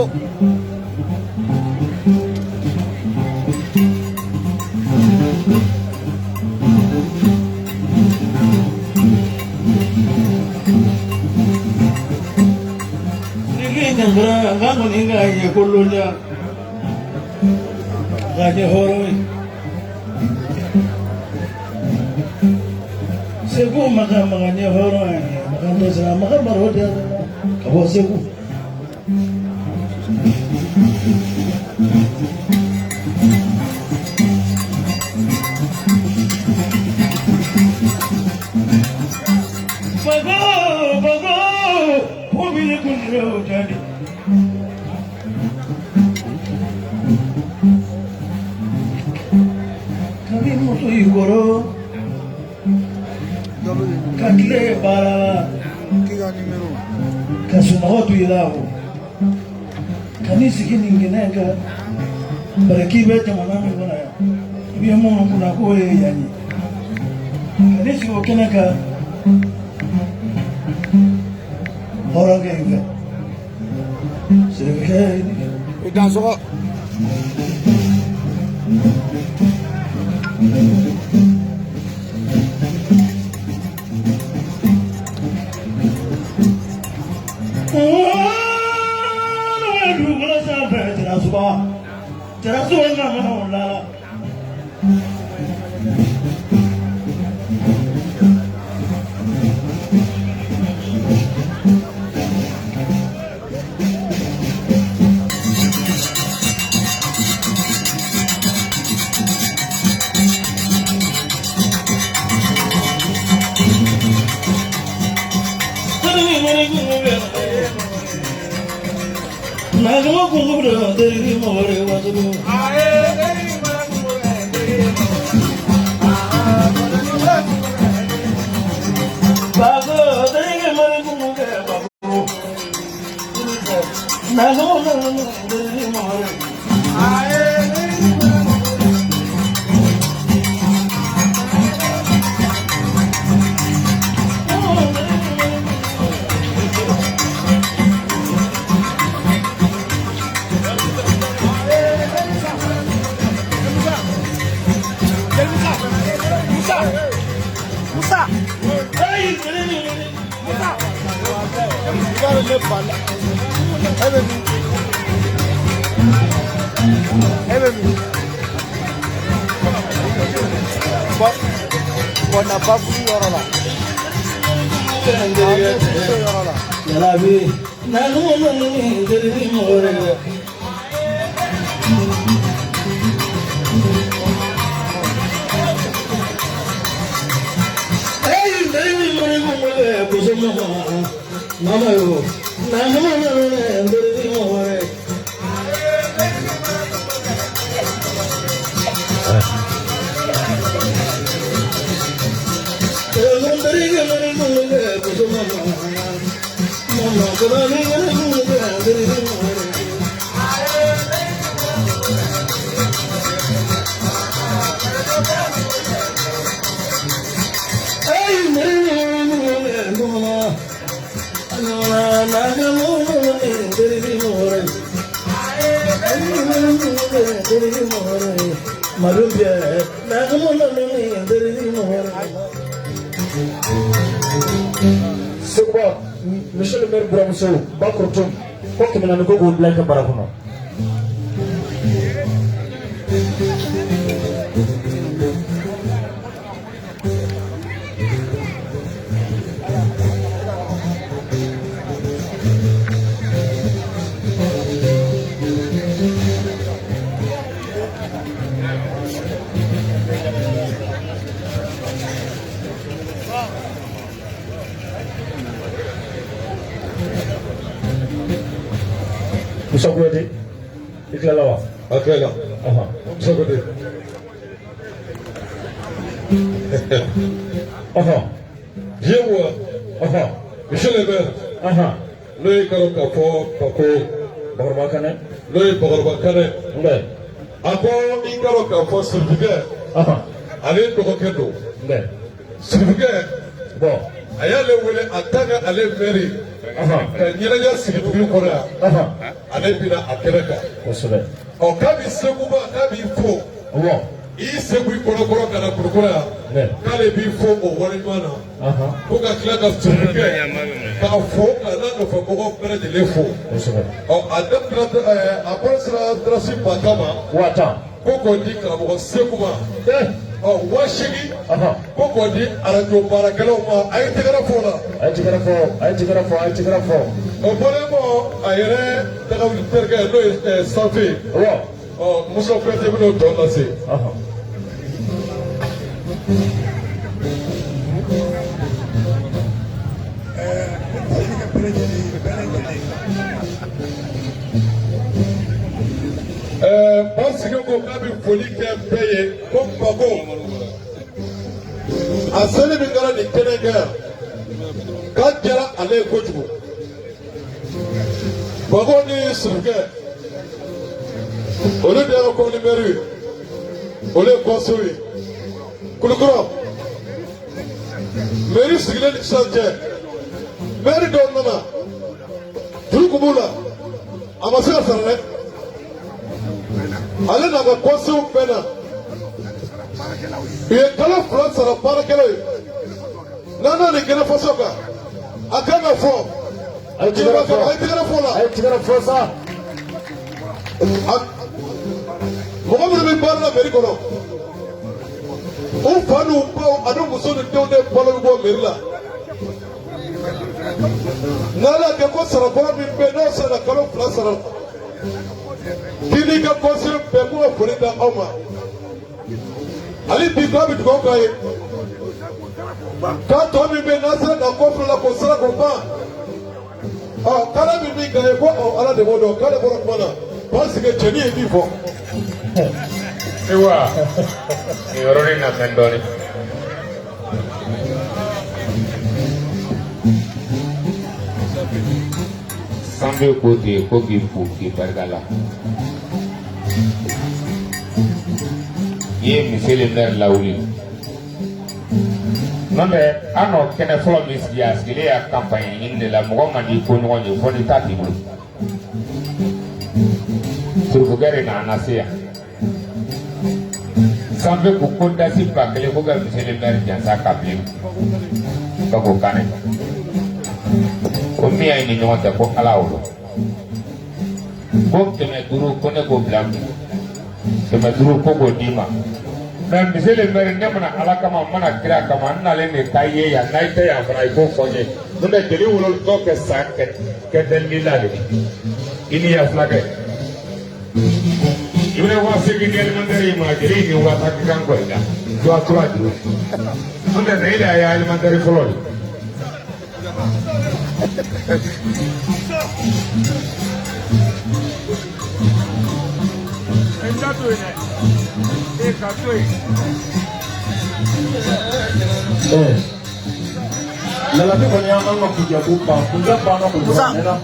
Speaker 2: Ni k'i ɲangara n ka kɔni k'a ye ko lonya. K'a kɛ hɔrɔn ye. Segu maka maka ye hɔrɔn ye. Maka dɔ sera maka baro tɛ ka bɔ Segu. Bago bago ko bi kun o jadi. Kabi muso i kɔrɔ ka tile baara la
Speaker 6: K'i ka numéro.
Speaker 2: ka sunɔgɔ to i la o ka n'i sigi nin kɛnɛ kan bari k'i bɛ jamana min kɔnɔ yan i bɛ minnu kunna k'o ye yan ye ka n'i sigi o kɛnɛ kan hɔrɔnkɛ in fɛ sirikɛ
Speaker 6: I dansɔgɔ.
Speaker 2: Dugukolo sanfɛ Jarasuba Jarasuba nana o la.
Speaker 6: Musa. Musa. I b'a dɔn ne banna. E bɛ min? E bɛ min? Bɔ bɔn na bafuru yɔrɔ la. Yɔrɔ la.
Speaker 2: Yalabi.
Speaker 5: Seguba, monsieur le maire Buramuso, Bakorotum, ko 400 ko k'o bila i ka bara kɔnɔ. Musa Kuyate, i tilala wa?
Speaker 4: A tilala. Musa Kuyate. Yewa. Monsieur le maire. N'o ye k'a dɔn k'a fɔ Bako.
Speaker 5: Bakɔrɔba Kanɛ.
Speaker 4: N'o ye Bakɔrɔba Kanɛ.
Speaker 5: Nka.
Speaker 3: A ko i k'a dɔn k'a fɔ sirifikɛ, ale dɔgɔkɛ don. Sirifikɛ, a y'ale wele en tant que ale maire ka ɲɛnajɛ sigi dugu kɔnɔ yan, ale bɛna a kɛnɛ kan. Ɔ, k'a bɛ Seguba, k'a b'i fo. I y'i segu i kɔnɔkɔrɔ ka na Kulukɔrɔ yan, k'ale b'i fo o waleɲuman na, ko ka tila ka sirifikɛ k'a fo ka n'a nɔfɛ mɔgɔw bɛɛ lajɛlen fo. Ɔ, a daminɛ a bɔra sera darasi 10 000 ma.
Speaker 5: 10 000.
Speaker 3: Ko k'o di karamɔgɔ Segu ma. Ɔ, 8000, ko k'o di arajo baarakɛlaw ma. A ye tɛgɛrɛ fɔ o la.
Speaker 5: A ye tɛgɛrɛ fɔ, a ye tɛgɛrɛ fɔ, a ye tɛgɛrɛ fɔ.
Speaker 3: O bɔlen kɔ, a yɛrɛ dagawuli terikɛ, n'o ye Sanfe ye. Ɔ, Musa Kuyate bɛn'o tɔ lase. Basigi ko k'a bɛ foli kɛ bɛɛ ye, ko Bako a seli min kɛra nin kɛnɛ kan yan, k'a diyara ale ye kojugu. Bako ni Sirikɛ, olu de yɛrɛ commune maire ye, olu ye conseil ye. Kulukɔrɔ mairie sigilen ni sisan cɛ, maire dɔw nana, juru kun b'u la, a ma se ka sara dɛ. Ale n'a ka conseil bɛɛ na, u ye kalo 2 sara baarakɛlaw ye. N'an nana nin kɛnɛ faso kan, a kan ka fɔ.
Speaker 5: A ye tɛgɛrɛ fɔ.
Speaker 3: A ye tɛgɛrɛ fɔ la.
Speaker 5: A ye tɛgɛrɛ fɔ sa.
Speaker 3: Mɔgɔ minnu bɛ baara la mairie kɔnɔ, u fa n'u baw ani muso ni denw de balo bɛ bɔ mairie la. N'Ala y'a kɛ ko sarakɔrɔ min bɛ yen, n'o sera ka kalo 2 sara, k'i n'i ka conseil bɛɛ, k'u ka foli da aw ma. Hali bi k'a bɛ dugawu k'a ye, k'a tɔ min bɛ yen, n'a sera ka kɔ fila la, k'o sara k'o ban. Ɔ, k'Ala bɛ min k'a ye, ko ɔ, Ala de b'o dɔn, k'ale bɔra kuma na parce que cɛnin ye min fɔ.
Speaker 1: Ayiwa, nin yɔrɔnin na mɛn dɔɔnin. Sanfɛ ko ten ko k'i fo k'i barika la. I ye monsieur le maire lawuli. N'o tɛ, an nɔ kɛnɛ fɔlɔ min sigi, a sigilen y'a campagne ɲini de la. Mɔgɔ man di ko ɲɔgɔn ye fo ni ta t'i bolo. Surufukɛ de nana se yan. Sanfɛ ko ko dasi 1000 ko ka monsieur le maire jansa ka bilen ka ko kanɛ ko min y'a ni ɲɔgɔn cɛ, ko Ala y'o dɔn. Ko 500, ko ne k'o bila n kun, 500, ko k'o d'i ma. Mais monsieur le maire, ne mana Ala kama, n mana kira kama, n nalen de k'a ye yan. N'a tɛ yan fana, i k'o fɔ n ye. N'o tɛ, jeli wolotɔ kɛ sa kɛ dɛli la de, i ni ya fulakɛ i bɛna 8000 di alimentaire ma, jeli ni 10 000 kan kɔ i la tuwa tura juru. N'o tɛ, ne yɛrɛ ye alimentaire fɔlɔ de.
Speaker 5: Lalabi kɔni y'an ka kunjɛ ko ban, kunjɛ banna ko
Speaker 2: Musa.
Speaker 5: mɛnna.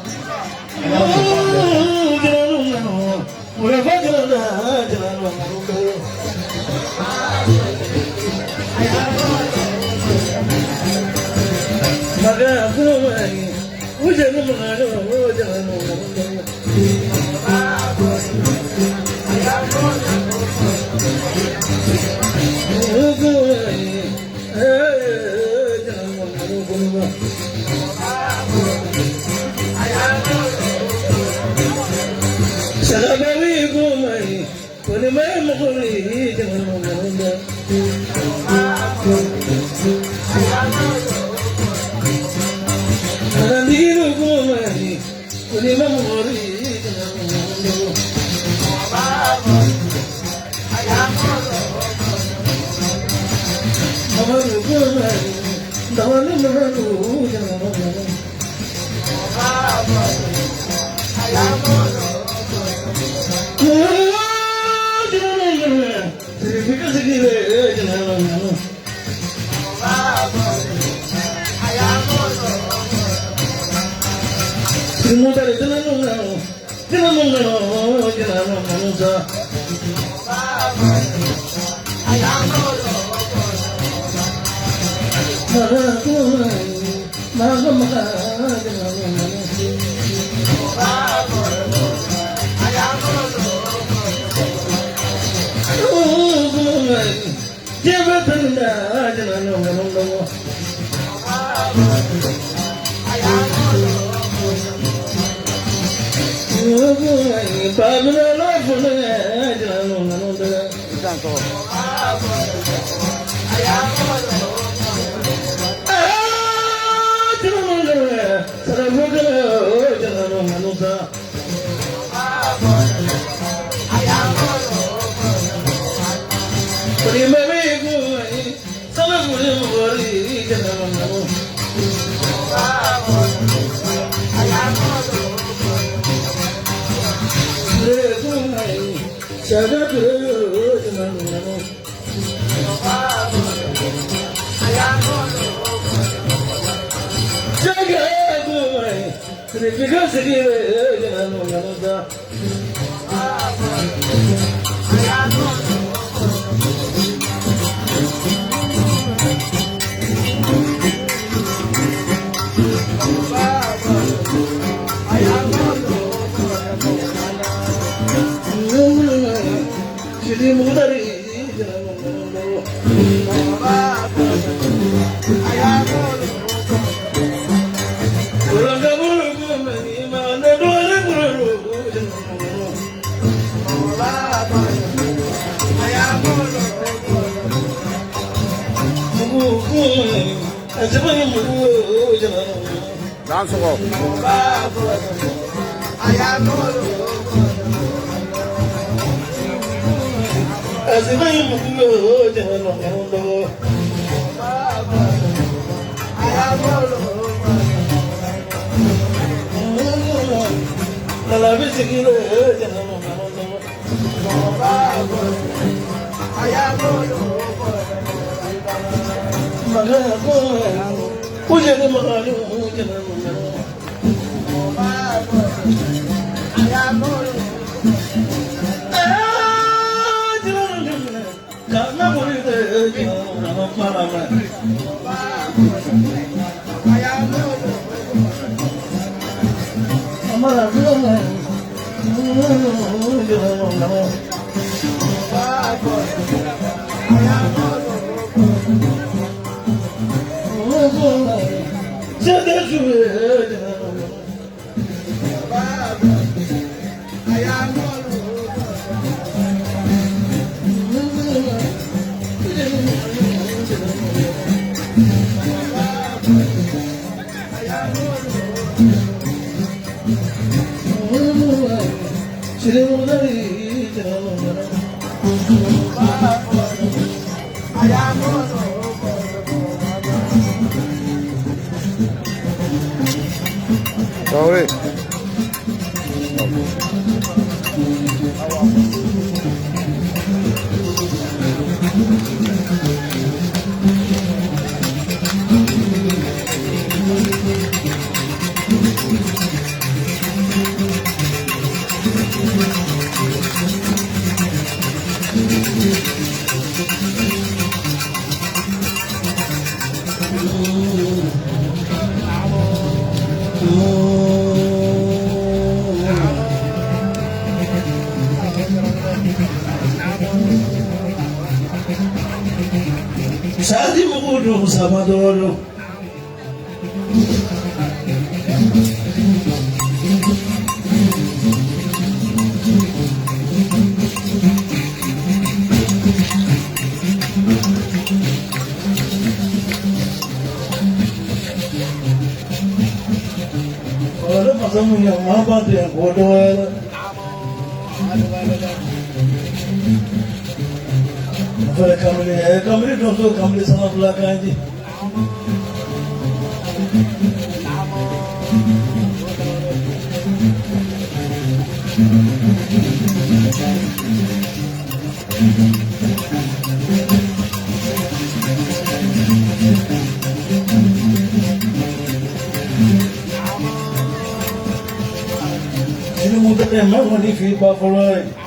Speaker 2: Buffalo.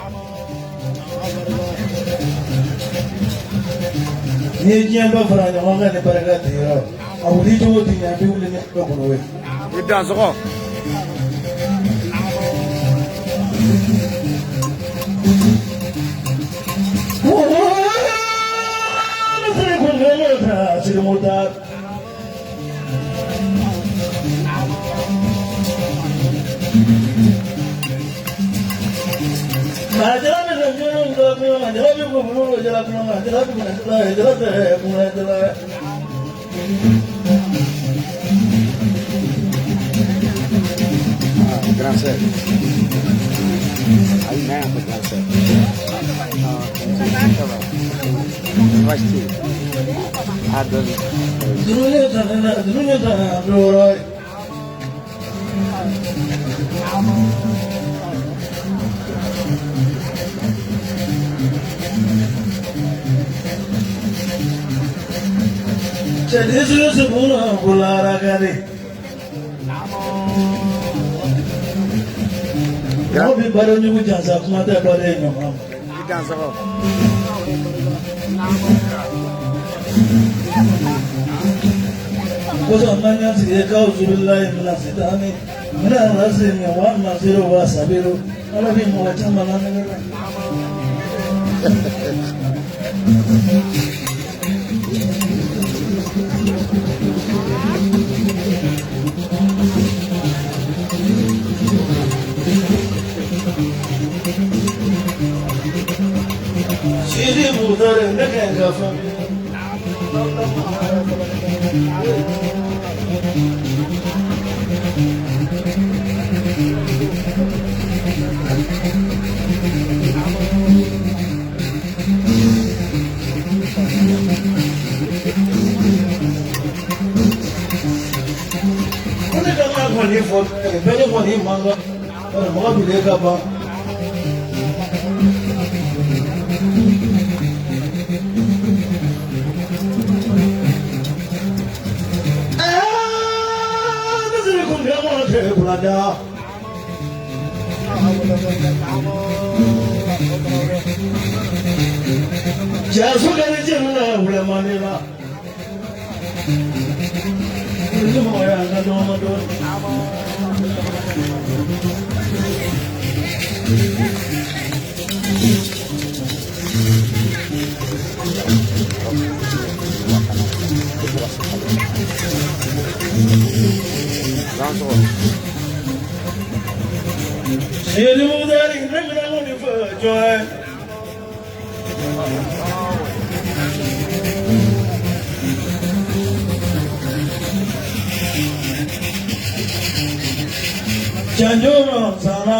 Speaker 2: N'i ye diɲɛ bɛɛ fara ɲɔgɔn kan ni barika tɛ yɔrɔ a wuli cogo tɛ ɲɛ a bɛ wuli ni bɛɛ kɔnɔ ye.
Speaker 6: I dansɔgɔ. Ah, grand sœur. Ayi, n'a y'a fɔ grand sœur. Ah, ça va. Baasi tɛ yen. A dɔɔni.
Speaker 2: Mɔgɔ bɛ baara ɲugu jansa kuma tɛ baara ye ɲɔgɔn ma.
Speaker 6: I dansɔgɔ.
Speaker 2: Kosɔn n'an y'an sigi k'aw zubilayi mina sitani mina lase min wa nasiru wa sabiru ala bɛ mɔgɔ caman na nɛgɛ la. Sidi Mutare ne ka ɲi ka fɛn. Ko ne ka kan kɔni fɔ bɛɛ ne kɔni man kan bari mɔgɔ bilen ka ban. Ne sigi kun kɛ mɔgɔ tɛ kunna da. Jaso ka ne jɛnɛ la wulɛmani la. Ni mɔgɔ y'an ka dɔn ma dɔɔni.
Speaker 6: Dansɔgɔ.
Speaker 2: Sidi Mutare ne bɛna mun de fɔ jɔn ye. Janjoro sana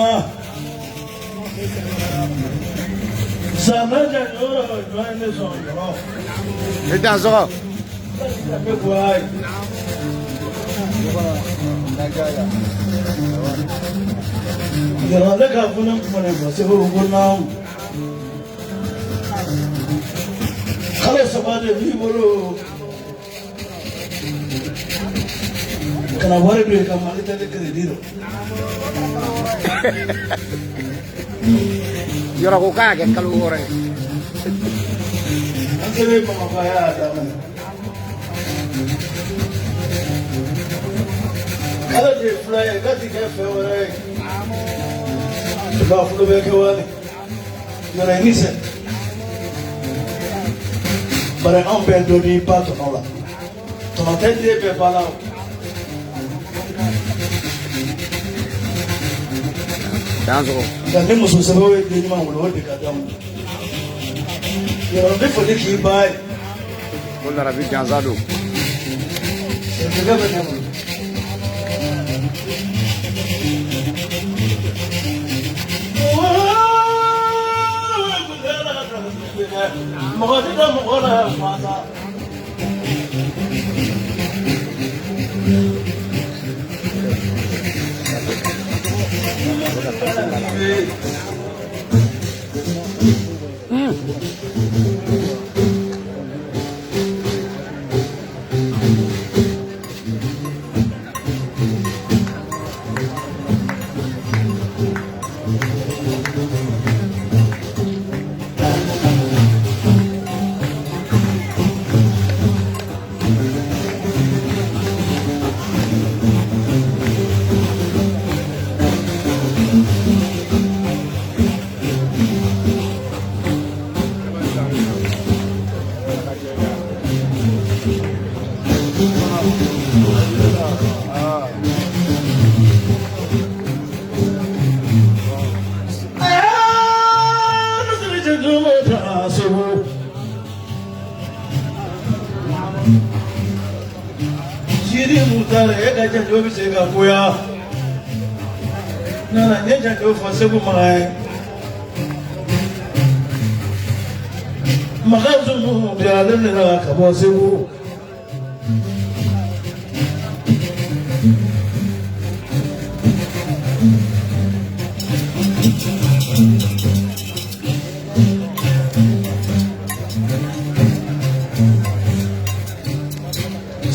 Speaker 2: sana janjoro jɔn ne sɔn yɔrɔ.
Speaker 6: I dansɔgɔ.
Speaker 2: Ne ko ayi. Yɔrɔ ne ka funu kuma ne fɔ segu ko naamu. Kalo saba de b'i bolo. Kana wari don i ka Mali tɛ crédit rɔ.
Speaker 6: Yɔrɔ ko k'a y'a kɛ kalo wɔɔrɔ ye.
Speaker 2: An selen Bamakɔ a y'a daminɛ. Kalo de ye fila ye k'a ti kɛ fɛn wɛrɛ ye. I b'a fɔ bɛ kɛ wale. Yɔrɔ i ni sɛ. Bari anw bɛɛ dɔ n'i ba tɔnɔ la. Tɔnɔ tɛ den bɛɛ ba la o.
Speaker 6: Dansɔgɔ.
Speaker 2: Nka ni muso sɛbɛw ye den ɲuman wolo o de ka d'anw ye. Yɔrɔ n bɛ foli k'i ba ye.
Speaker 6: Ko larabi jansa don.
Speaker 2: Sɛnɛkɛ bɛ ne bolo. Mɔgɔ tɛ da mɔgɔ la fasa. na Segu. Sidi Mutare e ka janjo bɛ se ka goya. Nana n ye janjo fɔ Segu Makan ye. Makan Zunu de ale de la ka bɔ Segu.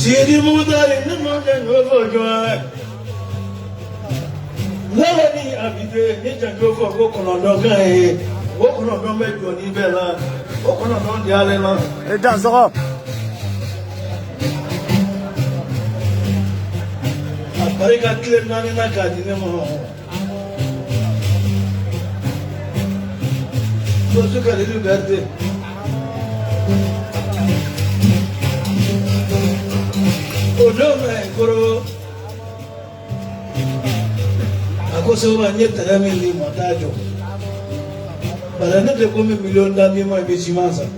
Speaker 2: Sidi Mutare ne ma janjo fɔ jɔn ye. Lala ni Abide ni janjo fɔ ko kɔnɔntɔn kan ye. O kɔnɔntɔn bɛ jɔ ni bɛɛ la. O kɔnɔntɔn diyalen na.
Speaker 6: E dansɔgɔ.
Speaker 2: A barika tile naani na k'a di ne ma. Sosu Kalilu Berete. O don na koro. A ko Sekuba n ye tɛrɛ min d'i ma taa jɔ. Bari ne tɛ ko n bɛ miliyɔn tan d'i ma i bɛ siman san.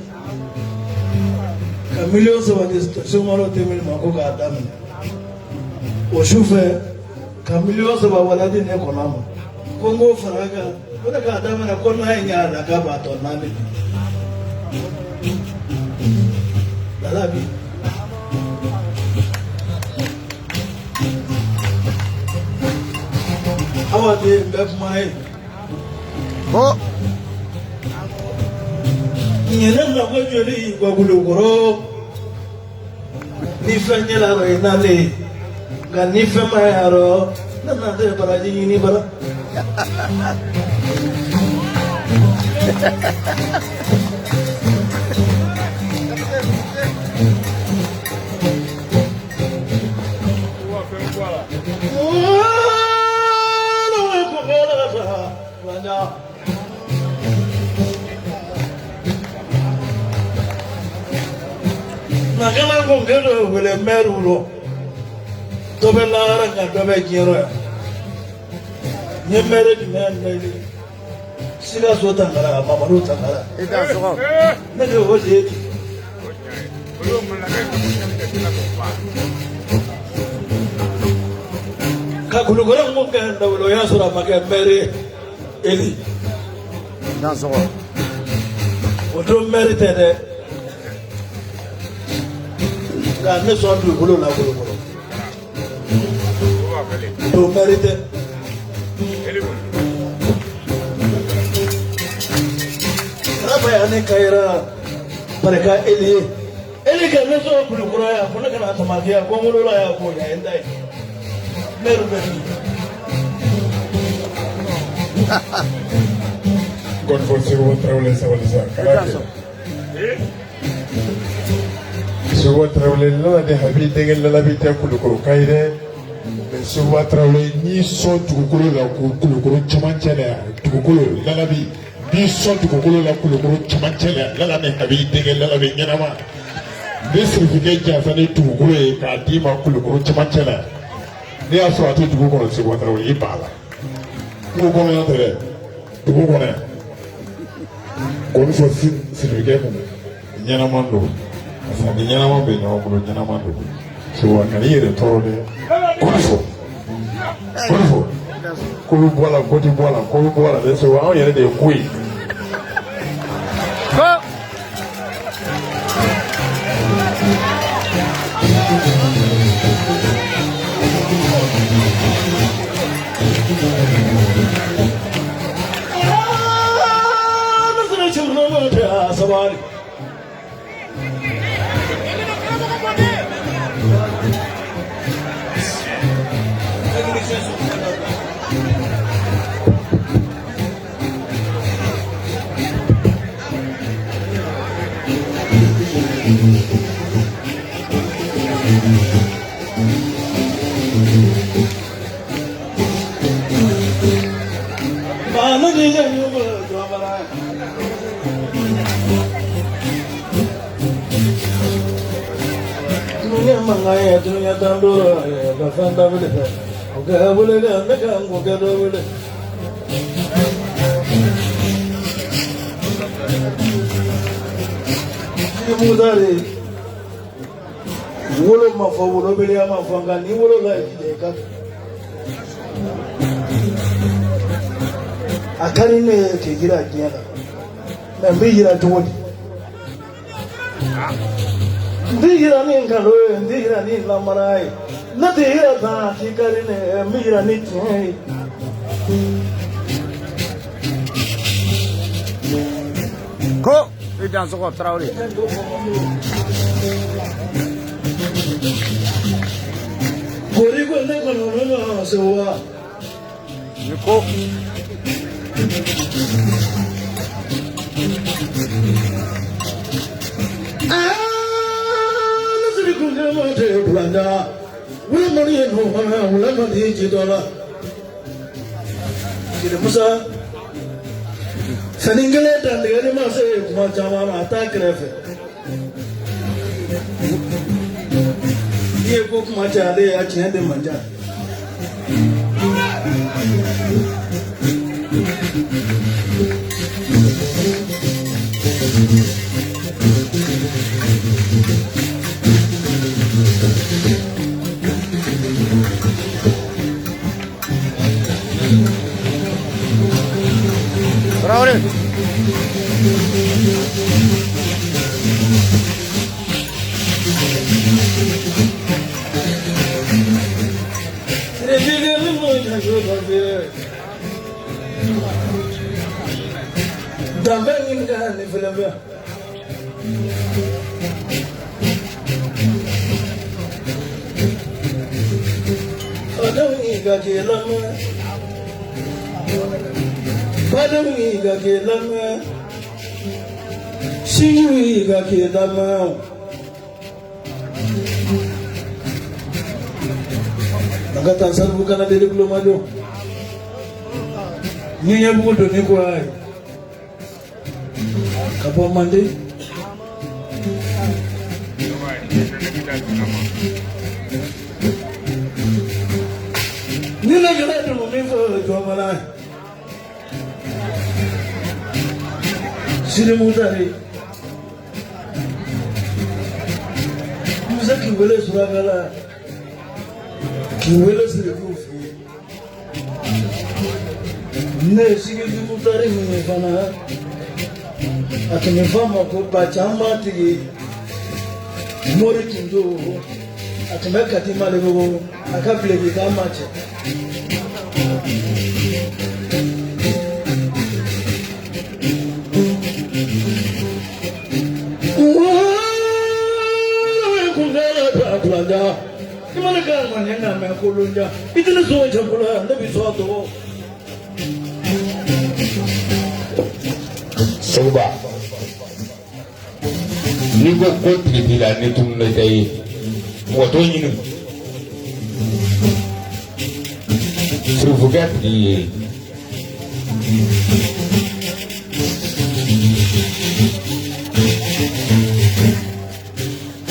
Speaker 2: Ka miliyɔn saba di Sumaro Temili ma ko k'a daminɛ. O su fɛ ka miliyɔn saba wɛrɛ di ne kɔnɔ ma. Ko n k'o fara a kan ko ne k'a daminɛ ko n'a ye ɲɛ a la k'a b'a tɔ naani di. Lalabi. Awa de bɛ kuma ye.
Speaker 6: Ko.
Speaker 2: Ɲinɛ mako joli Kulukɔrɔ ni fɛn ɲɛna yɔrɔ i nalen nka ni fɛn ma yɔrɔ ne na tɛ baraji ɲini bara. Nakala ko kɛlɛ wele mɛriw lɔ dɔ bɛ lahara nka dɔ bɛ diɲɛ rɔ yan n ye mɛri jumɛn mɛri Sikaso Tangara Mamadu Tangara
Speaker 6: E dansɔgɔ.
Speaker 2: ne de o de ye ten. Ka Kulukɔrɔ ko kɛ dawolo o y'a sɔrɔ a ma kɛ mɛri Eli
Speaker 6: Dansɔgɔ.
Speaker 2: o don mɛri tɛ dɛ nka ne sɔn dugukolo la Kulukɔrɔ don mɛri tɛ. Araba ya ne kayira barika Eli ye Eli ka ne sɔrɔ Kulukɔrɔ yan ko ne kana Samake yan ko n wolola yan ko yan ye n ta ye mɛri bɛ min.
Speaker 3: Kɔni Sekuba Tarawele sabali sa
Speaker 6: E
Speaker 3: kana kɛ.
Speaker 6: dansɔgɔ.
Speaker 3: Sekuba Tarawele Lala ni Habi denkɛ Lalabi tɛ Kulukɔrɔ ka ye dɛ. Mais Sekuba Tarawele n'i sɔn dugukolo la ko Kulukɔrɔ cɛmancɛ la yan dugukolo Lalabi n'i sɔn dugukolo la Kulukɔrɔ cɛmancɛ la yan Lala ni Habi denkɛ Lalabi ɲɛnama n bɛ sirifikɛ jansa ni dugukolo ye k'a d'i ma Kulukɔrɔ cɛmancɛ la yan n'i y'a sɔrɔ a tɛ dugu kɔnɔ Sekuba Tarawele i b'a la kungo kɔnɔna tɛ dɛ dugu kɔnɔ yan kɔni fɔ sirifikɛ kun ɲɛnama don parce que ni ɲɛnama bɛ ɲɔgɔn bolo ɲɛnama don Sekuba kan'i yɛrɛ tɔɔrɔ dɛ kɔni fɔ kɔni fɔ ko bɛ bɔ a la ko tɛ bɔ a la ko bɛ bɔ a la dɛ Sekuba anw yɛrɛ de ye ko ye.
Speaker 6: Ko.
Speaker 2: Ne sera cɛkɔrɔba tɛ a sabali. Ba ne de ye ɲɔgɔn dɔbara. Dunuya mankan ye dunuya tan duuru ye ka fɛn dabili fɛ o kɛ wele dɛ ne ka n ko kɛ dɔ wele. Sidi Mutari wolo ma fɔ wolobaliya ma fɔ nka n'i wolola i jija i ka a ka di ne ye k'i jira diɲɛ na mɛ n b'i jira cogo di n t'i jira ni nkalon ye n t'i jira ni namara ye ne t'i jira tan k'i ka di ne ye n b'i jira ni tiɲɛ ye.
Speaker 6: Ko i dansɔgɔ Tarawele.
Speaker 2: Kori ko ne kɔnɔ ne ma se wa.
Speaker 6: Ni ko.
Speaker 2: Aa ne siri kun kɛ ma tɛ bulanja. Wula mɔni ye nɔ fana wula ma di ji dɔ la. Jeli Musa fɛnni kelen dantigɛli ma se kuma caman na a t'a kɛrɛfɛ. N'i ye ko kuma cayalen ye a tiɲɛ de man ca.
Speaker 6: Tarawele.
Speaker 2: Danbe ɲini ka nin filɛ bɛ. Fadenw y'i ka k'i lamɛn. Badenw y'i ka k'i lamɛn. Sinjiw y'i ka k'i lamɛn. An ka taa Salifu kana deli kulomajɔ. Ni ɲɛbugu donni ko y'a ye. Ka bɔ Manden. Ni ne kɛra dugu min fɔ jɔnmala ye. Sidi Mutari. N bɛ se k'i wele suraka la. K'i wele sirikiw fɛ yen. Ne ye Sidi Mutari min ye fana. A tun bɛ fɔ a ma ko ba caman tigi. Mori tun don. A tun bɛ Kati Malibugu. A ka bilebi k'a ma cɛ. I mana kɛ ŋɔni na mɛ kolonja i tɛna sɔn cɛkolo yan ne bɛ sɔn tɔgɔ.
Speaker 1: Seguba n'i ko ko tigi t'i la ni tununi tɛ ye mɔgɔ t'o ɲini surufukɛ tigi ye.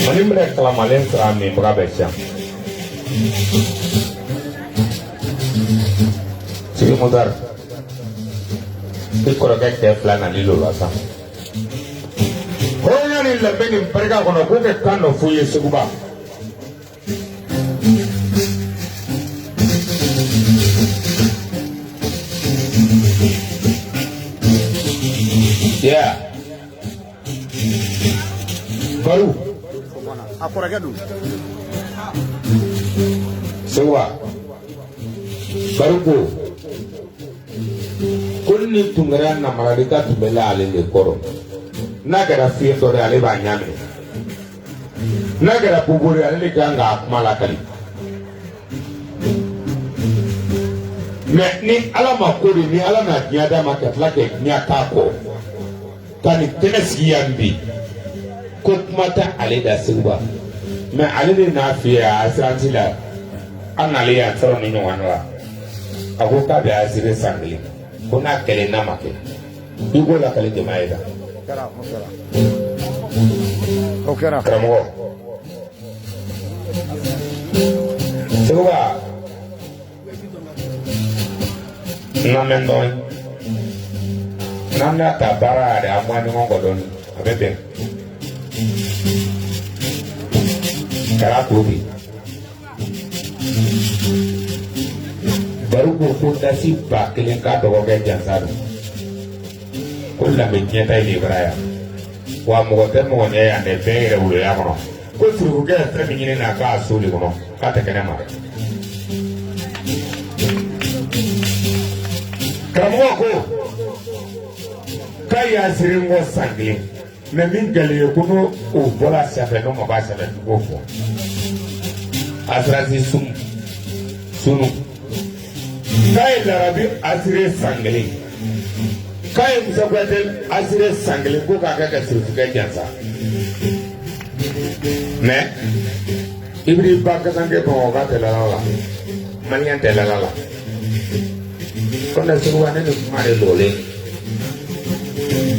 Speaker 1: Mali minɛ kalamalen sɔrɔ a minbaga bɛ siyan. Sidi Mutari i kɔrɔkɛ cɛ fila nali lo la sa. Hɔrɔnya ni danbe ni barika kɔnɔ k'o kɛ kan dɔ f'u ye Seguba. Yeah. Baru.
Speaker 6: A kɔrɔkɛ don.
Speaker 1: Seguba. Baru ko. Ko ni tun kɛra namaralika tun bɛ la ale de kɔrɔ. N'a kɛra fiɲɛ dɔ ye ale b'a ɲɛ minɛ. N'a kɛra bobori ale de kan k'a kuma lakali. Mɛ ni ala ma ko de ni ala na diɲɛ d'a ma ka tila ka diɲɛ k'a kɔ. Ka nin kɛnɛ sigi yan bi. Ko kuma tɛ ale da Seguba. Mɛ ale de n'a f'i ye a asiransi la. An n'ale y'an sɔrɔ ni ɲɔgɔn na. A ko k'a bɛ asire san kelen. Ko n'a kɛlen n'a ma kɛ. I k'o lakali jama ye da.
Speaker 6: Kɛra o kɛra. O kɛra.
Speaker 1: Karamɔgɔ. Seguba. N'an bɛ dɔɔnin. N'an bɛna ta baara la de an bɔ ɲɔgɔn kɔ dɔɔnin. A bɛ bɛn kara to bi baro ko ko dasi 1000 k'a dɔgɔkɛ jansa don ko lamɛ tiɲɛta ye de bara yan wa mɔgɔ tɛ mɔgɔ ɲɛ yan dɛ bɛɛ yɛrɛ woloya kɔnɔ ko surukukɛ ye fɛn min ɲini na k'a so de kɔnɔ k'a tɛ kɛnɛ ma dɛ karamɔgɔ ko k'a y'a siri n kɔ san kelen mɛ min gɛlɛn ye ko n'o o bɔra sanfɛ n'o ma b'a sanfɛ n k'o fɔ asirasi sun sunu k'a ye larabi asire san kelen k'a ye musa kuyate asire san kelen ko k'a kɛ ka sirifukɛ jansa mɛ i b'i ba kasanke bamakɔ k'a tɛ lala la maliyɛn tɛ lala la kɔnɛ suguba ne ni kuma de lɔlen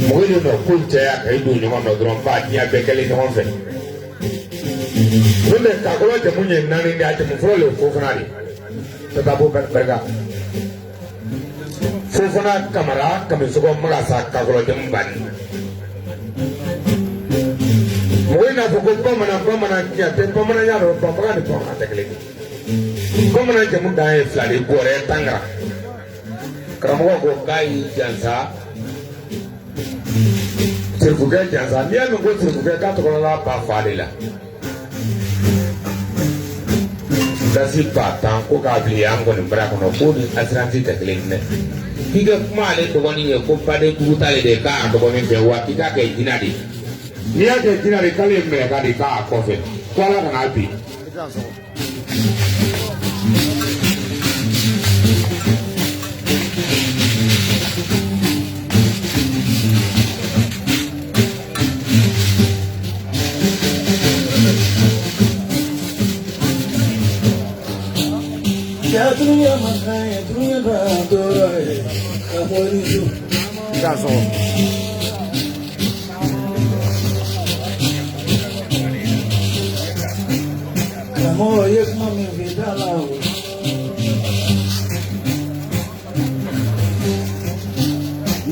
Speaker 1: mɔgɔ de nɔ ko cɛya ka i don ɲɔgɔn nɔ dɔrɔn ba diɲɛ bɛɛ kɛlen ɲɔgɔn fɛ n'o tɛ kakɔlɔ jamu ye naani de a jamu fɔlɔ le ye fofana de tata bo barika fofana kamara kamisɔgɔ magasa kakɔlɔ jamu banni mɔgɔ in n'a fɔ ko bamanan bamanan kiyatɛ bamananya dɔn bamanan ni bamanan tɛ kelen ye bamanan jamu dan ye fila de ye gɔrɛ tangara karamɔgɔ ko k'a y'i jansa sirifukɛ jansa n'i y'a mɛn ko sirifukɛ k'a tɔgɔ la ba fa de la dasi 10,000 ko k'a bila an kɔni bara kɔnɔ k'o ni asiransi tɛ kelen ye dɛ k'i ka kuma ale dɔgɔnin ye ko baden dugu ta de k'a dɔgɔnin fɛ wa k'i k'a kɛ jinɛ de ye n'i y'a kɛ jinɛ de k'ale ye mɛlɛka de k'a kɔfɛ ko ala kana bin.
Speaker 2: Ya dunya makan, dunya badoy, kamori.
Speaker 6: Gaso.
Speaker 2: Karamɔgɔ ye kuma min f'i da la o.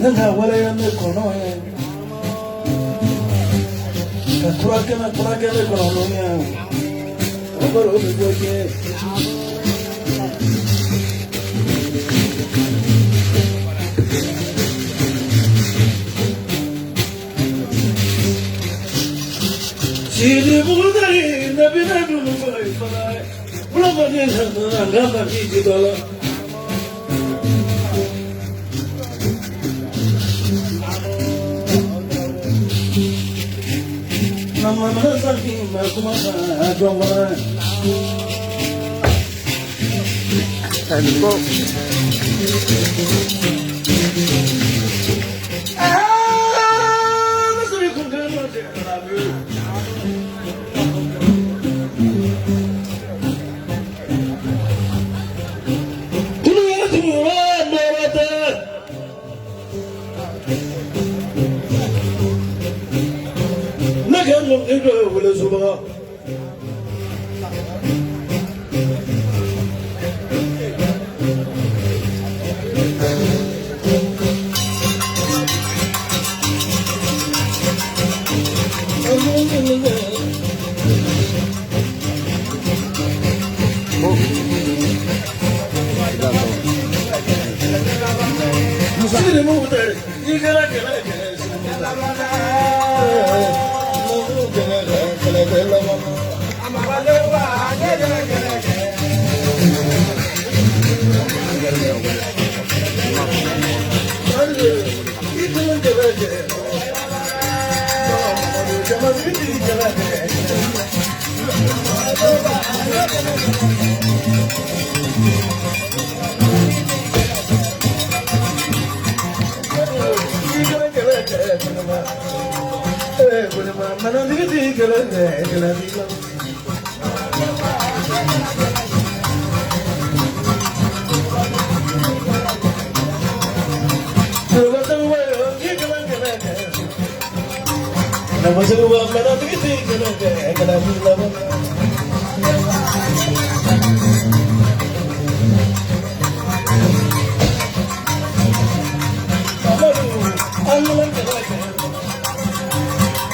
Speaker 2: Ne ka waleya ne kɔnɔ ye. Ka kura kɛnɛ kura kɛnɛ kɔnɔ ye. O kɔrɔ bɛ bɔ diɲɛ. Sidi Bugudari nabi nabi mufai falai bulabani ngamba kijidala Mama masaki makuma adwa
Speaker 6: Time go.
Speaker 2: Ah masuri kungana te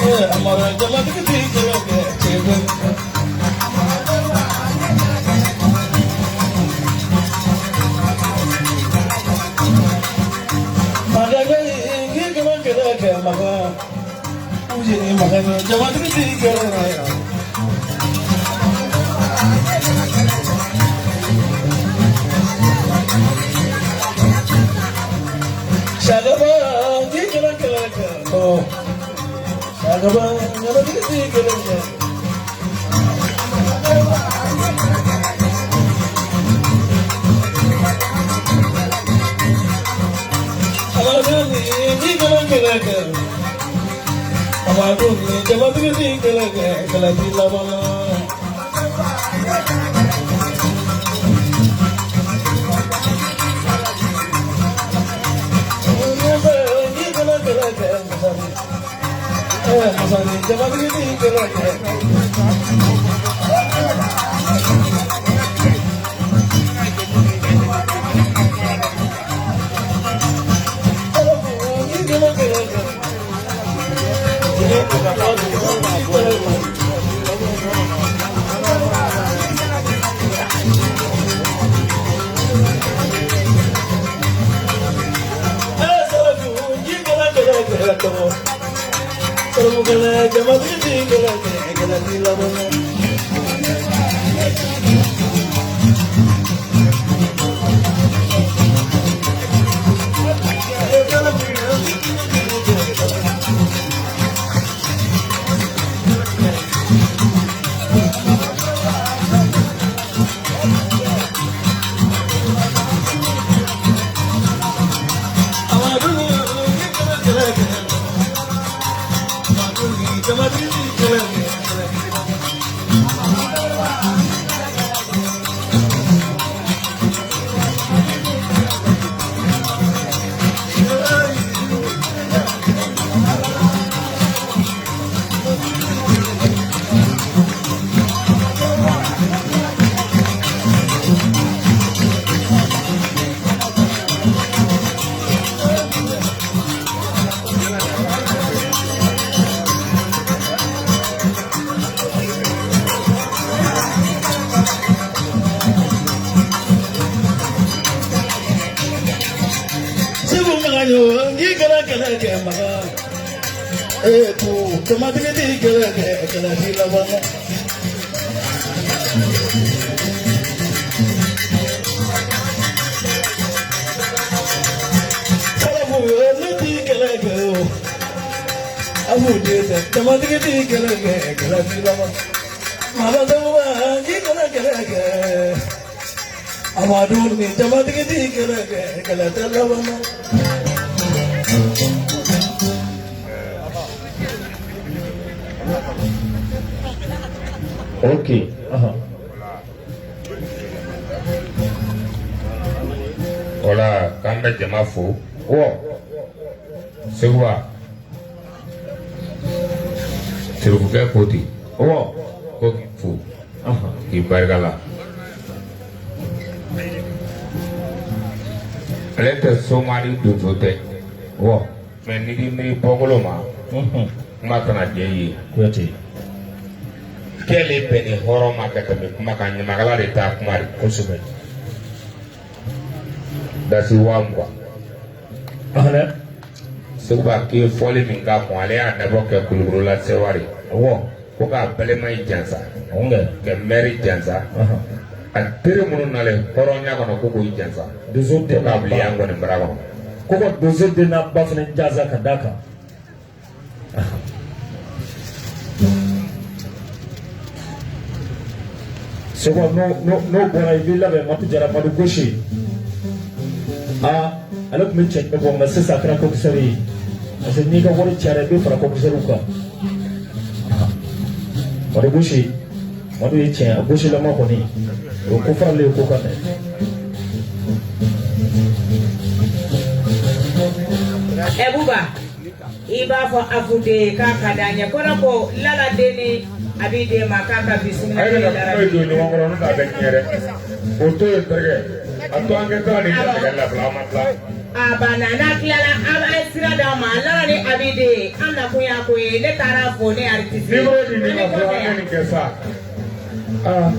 Speaker 2: Amara jamatigi ti kɛlɛ kɛ cɛ. Magane k'i kana kɛlɛ kɛ maga. Ujeni magane jamatigi ti kɛlɛ kɛ. Shagaba k'i kana kɛlɛ kɛ. Shagaba jamatigi ti kɛlɛ kɛ. Amaduni k'i kana kɛlɛ kɛ. Amaduni jamatigi ti kɛlɛ kɛ kɛlɛ ti laban na. K'i kana kɛlɛ kɛ Masani. Masani jamatigi ti kɛlɛ kɛ. K'i kana kɛlɛ kɛ. Segu magayo ngi kala kala kɛ maga. Ko jamatigi ti kɛlɛ kɛ kɛlɛ ti laban na. Sababu ne ti kɛlɛ kɛ o. Abu de tɛ jamatigi ti kɛlɛ kɛ kɛlɛ ti laban. Maba ngi kala kɛlɛ kɛ. Amadu ni jamatigi ti kɛlɛ kɛ kɛlɛ tɛ laban na.
Speaker 5: Ok.
Speaker 1: O la k'an bɛ jama fo.
Speaker 5: Wɔ.
Speaker 1: Seguba. Serifukɛ ko ten.
Speaker 5: Wɔ.
Speaker 1: Ko k'i fo. K'i barika la. Ale tɛ somali donso tɛ.
Speaker 5: Wɔ.
Speaker 1: Mɛ n'i k'i miiri bɔkolo ma. Kuma kana diya i ye.
Speaker 5: Kuyate.
Speaker 1: K'ale bɛn ni hɔrɔn ma ka tɛmɛ kuma kan, ɲamakala de t'a kuma de.
Speaker 5: Kosɛbɛ.
Speaker 1: Dasi 20,000.
Speaker 5: Ahana.
Speaker 1: Seguba k'i ye fɔli min k'a kun, ale y'a dabɔ kɛ Kulukoro la sewa de.
Speaker 5: Wɔ.
Speaker 1: Ko k'a balima in jansa.
Speaker 5: Ɔnkɛ.
Speaker 1: Ka mɛri jansa. A teri minnu nalen hɔrɔnya kɔnɔ ko k'o jansa.
Speaker 5: Donso den
Speaker 1: Ko k'a
Speaker 5: n'a
Speaker 1: bila
Speaker 5: ba.
Speaker 1: yan kɔni bara kɔnɔ.
Speaker 5: Ko ka donso den n'a ba fana jansa ka d'a kan. Segu n'o bɔra i b'i labɛn Madu Jara Madu Gosi. Ale tun bɛ cɛ bɔ nka sisan a kɛra kɔkisɛri ye. Parce que n'i ka wari cayara i bɛ fara kɔkisɛriw kan. Madu Gosi, Madu ye tiɲɛ a gosilama kɔni o ye ko faralen ye ko kan dɛ.
Speaker 8: Buba, i b'a fɔ Afude ye k'a ka d'an ye kɔrɔ ko Lala den ni a b'i den ma k'a ka bisimila.
Speaker 1: A ye ka kuma in don ɲɔgɔn kɔrɔ n'o tɛ a bɛ tiɲɛ dɛ. O to yen terikɛ. A to an kɛ taa nin nɛgɛ la fɔlɔ an ma tila.
Speaker 8: A banna n'a tilala a b'a sira d'a ma Lala ni Abide an nakun y'a ko ye ne taara fo ne artiste.
Speaker 1: Numéro di ne ma fɔlɔ an ka nin kɛ sa. Ah.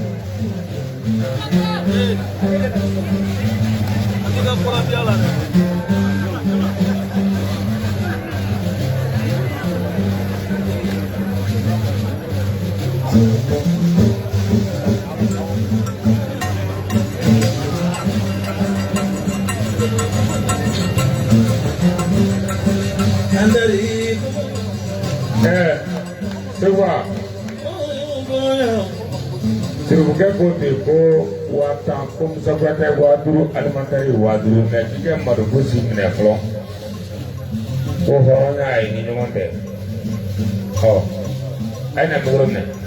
Speaker 1: Seba Sirifukɛ ko ten ko 50,000 ko Musa Kuyatɛ 5,000 alimentaire 5,000 mais k'i kɛ Madogo si minɛ fɔlɔ ko hɔrɔnya ye ni ɲɔgɔn tɛ ɔ a ye na micro minɛ.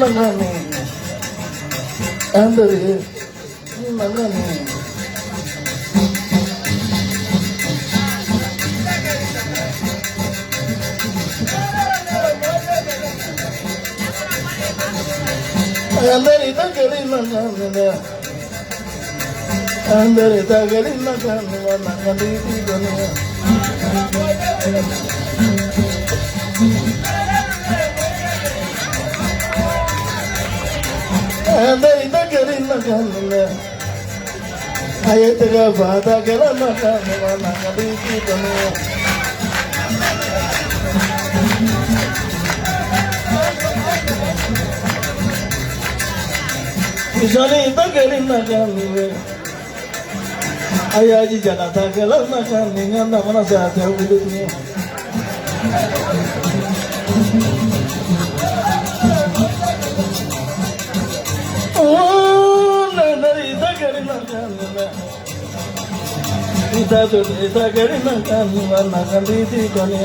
Speaker 2: Nangani Andere Nangani Andere Tagari Nangani Andere Tagari Nangani Nangani Nangani Andere Tagari Nangani Ayetaga Bada Gala Nangani Nangani Nangani Jani tagari nagani Ayaji jana tagala nagani ngana mana sa tawulu Oh nari tagari nagani Ita to tagari nagani nagani digani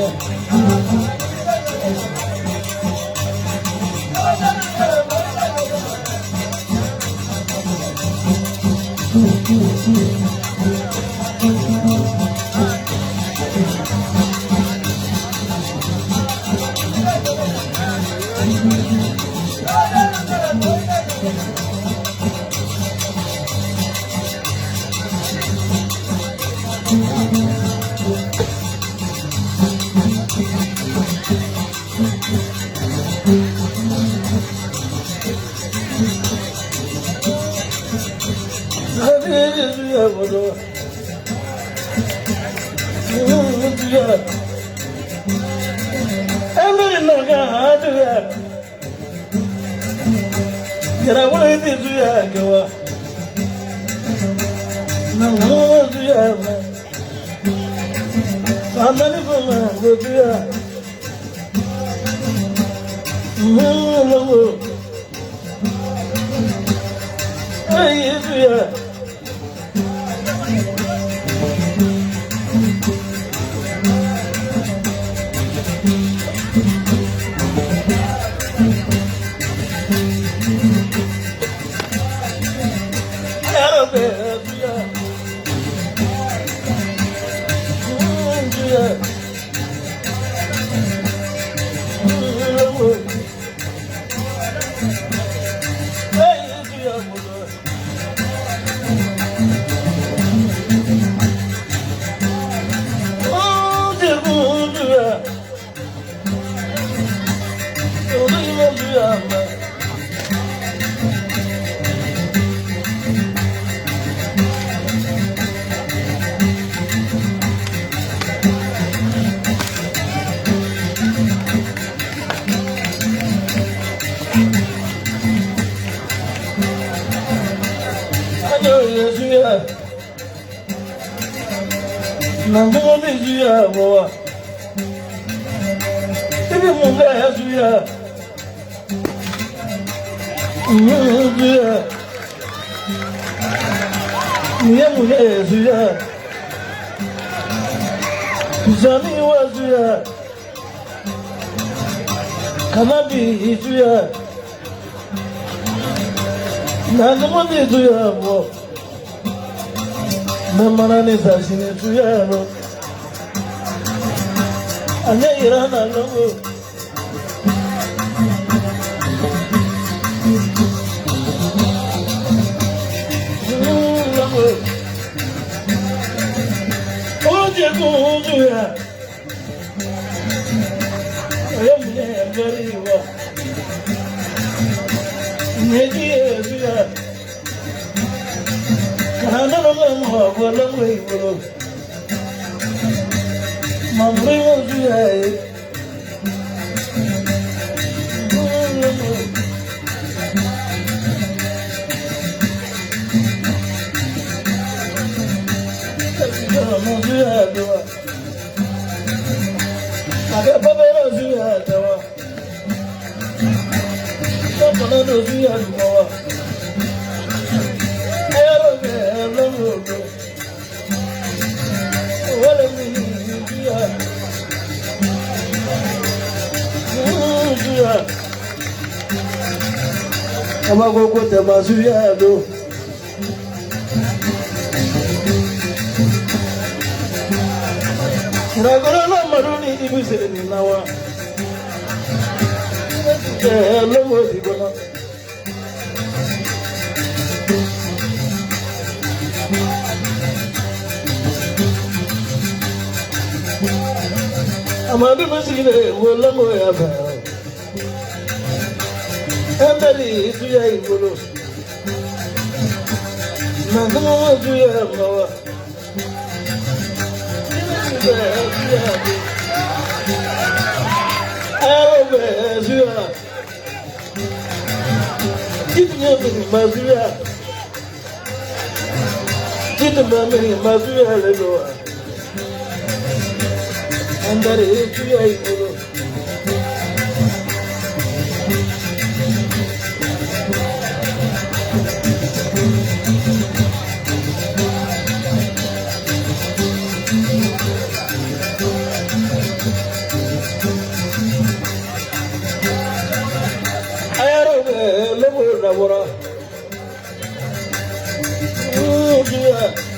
Speaker 2: Kabako ko tɛ masuya don. Sirakɔrɔla madu ni i bɛ se nin na wa? Lɔmɔ di kɔnɔ. Amadu bɛ sigilen ko lɔmɔ y'a fɛ. Ɛnbɛri suya i bolo. Nàgbọ́n suya ma wa. Suya do. Ayọ̀ bẹ̀ suya. Jìnnà mi ma suya. Jìnnà mi ma suya lè lọ wa. Ẹnbẹ̀rì suya i bolo. Labora. Oh yeah.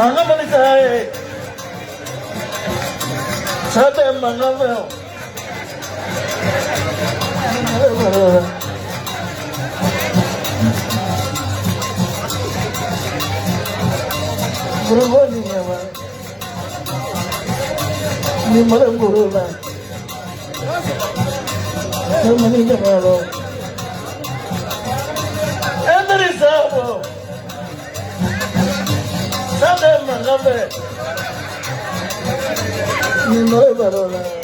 Speaker 2: Mangan mana saya? Saya mangan fẹ́. Ni malam guru lah. Sama ni jamalo. Andri sabo. Sabe mangabe. Ni malam guru lah.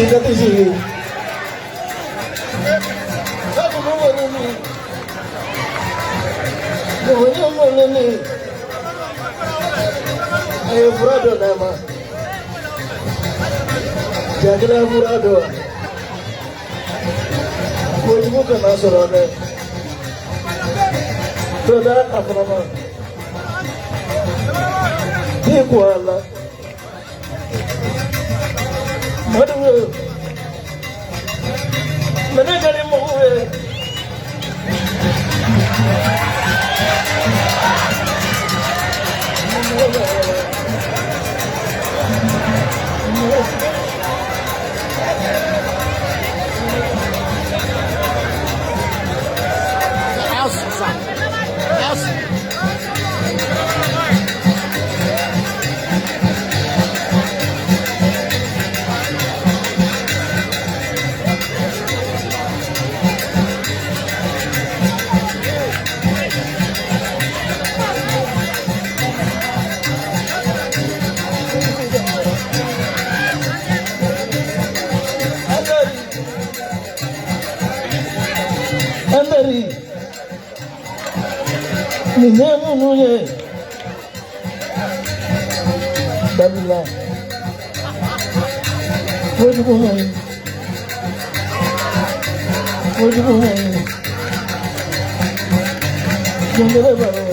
Speaker 2: K'i A ye fura dɔ d'a ma jagila fura dɔ kojugu kana sɔrɔ dɛ dɔ da a fana ma k'i ko a la madu mene ka ni mɔgɔw ye. Nin ye minnu ye dabila kojugu ma ɲi kojugu ma ɲi jɛngɛrɛ baro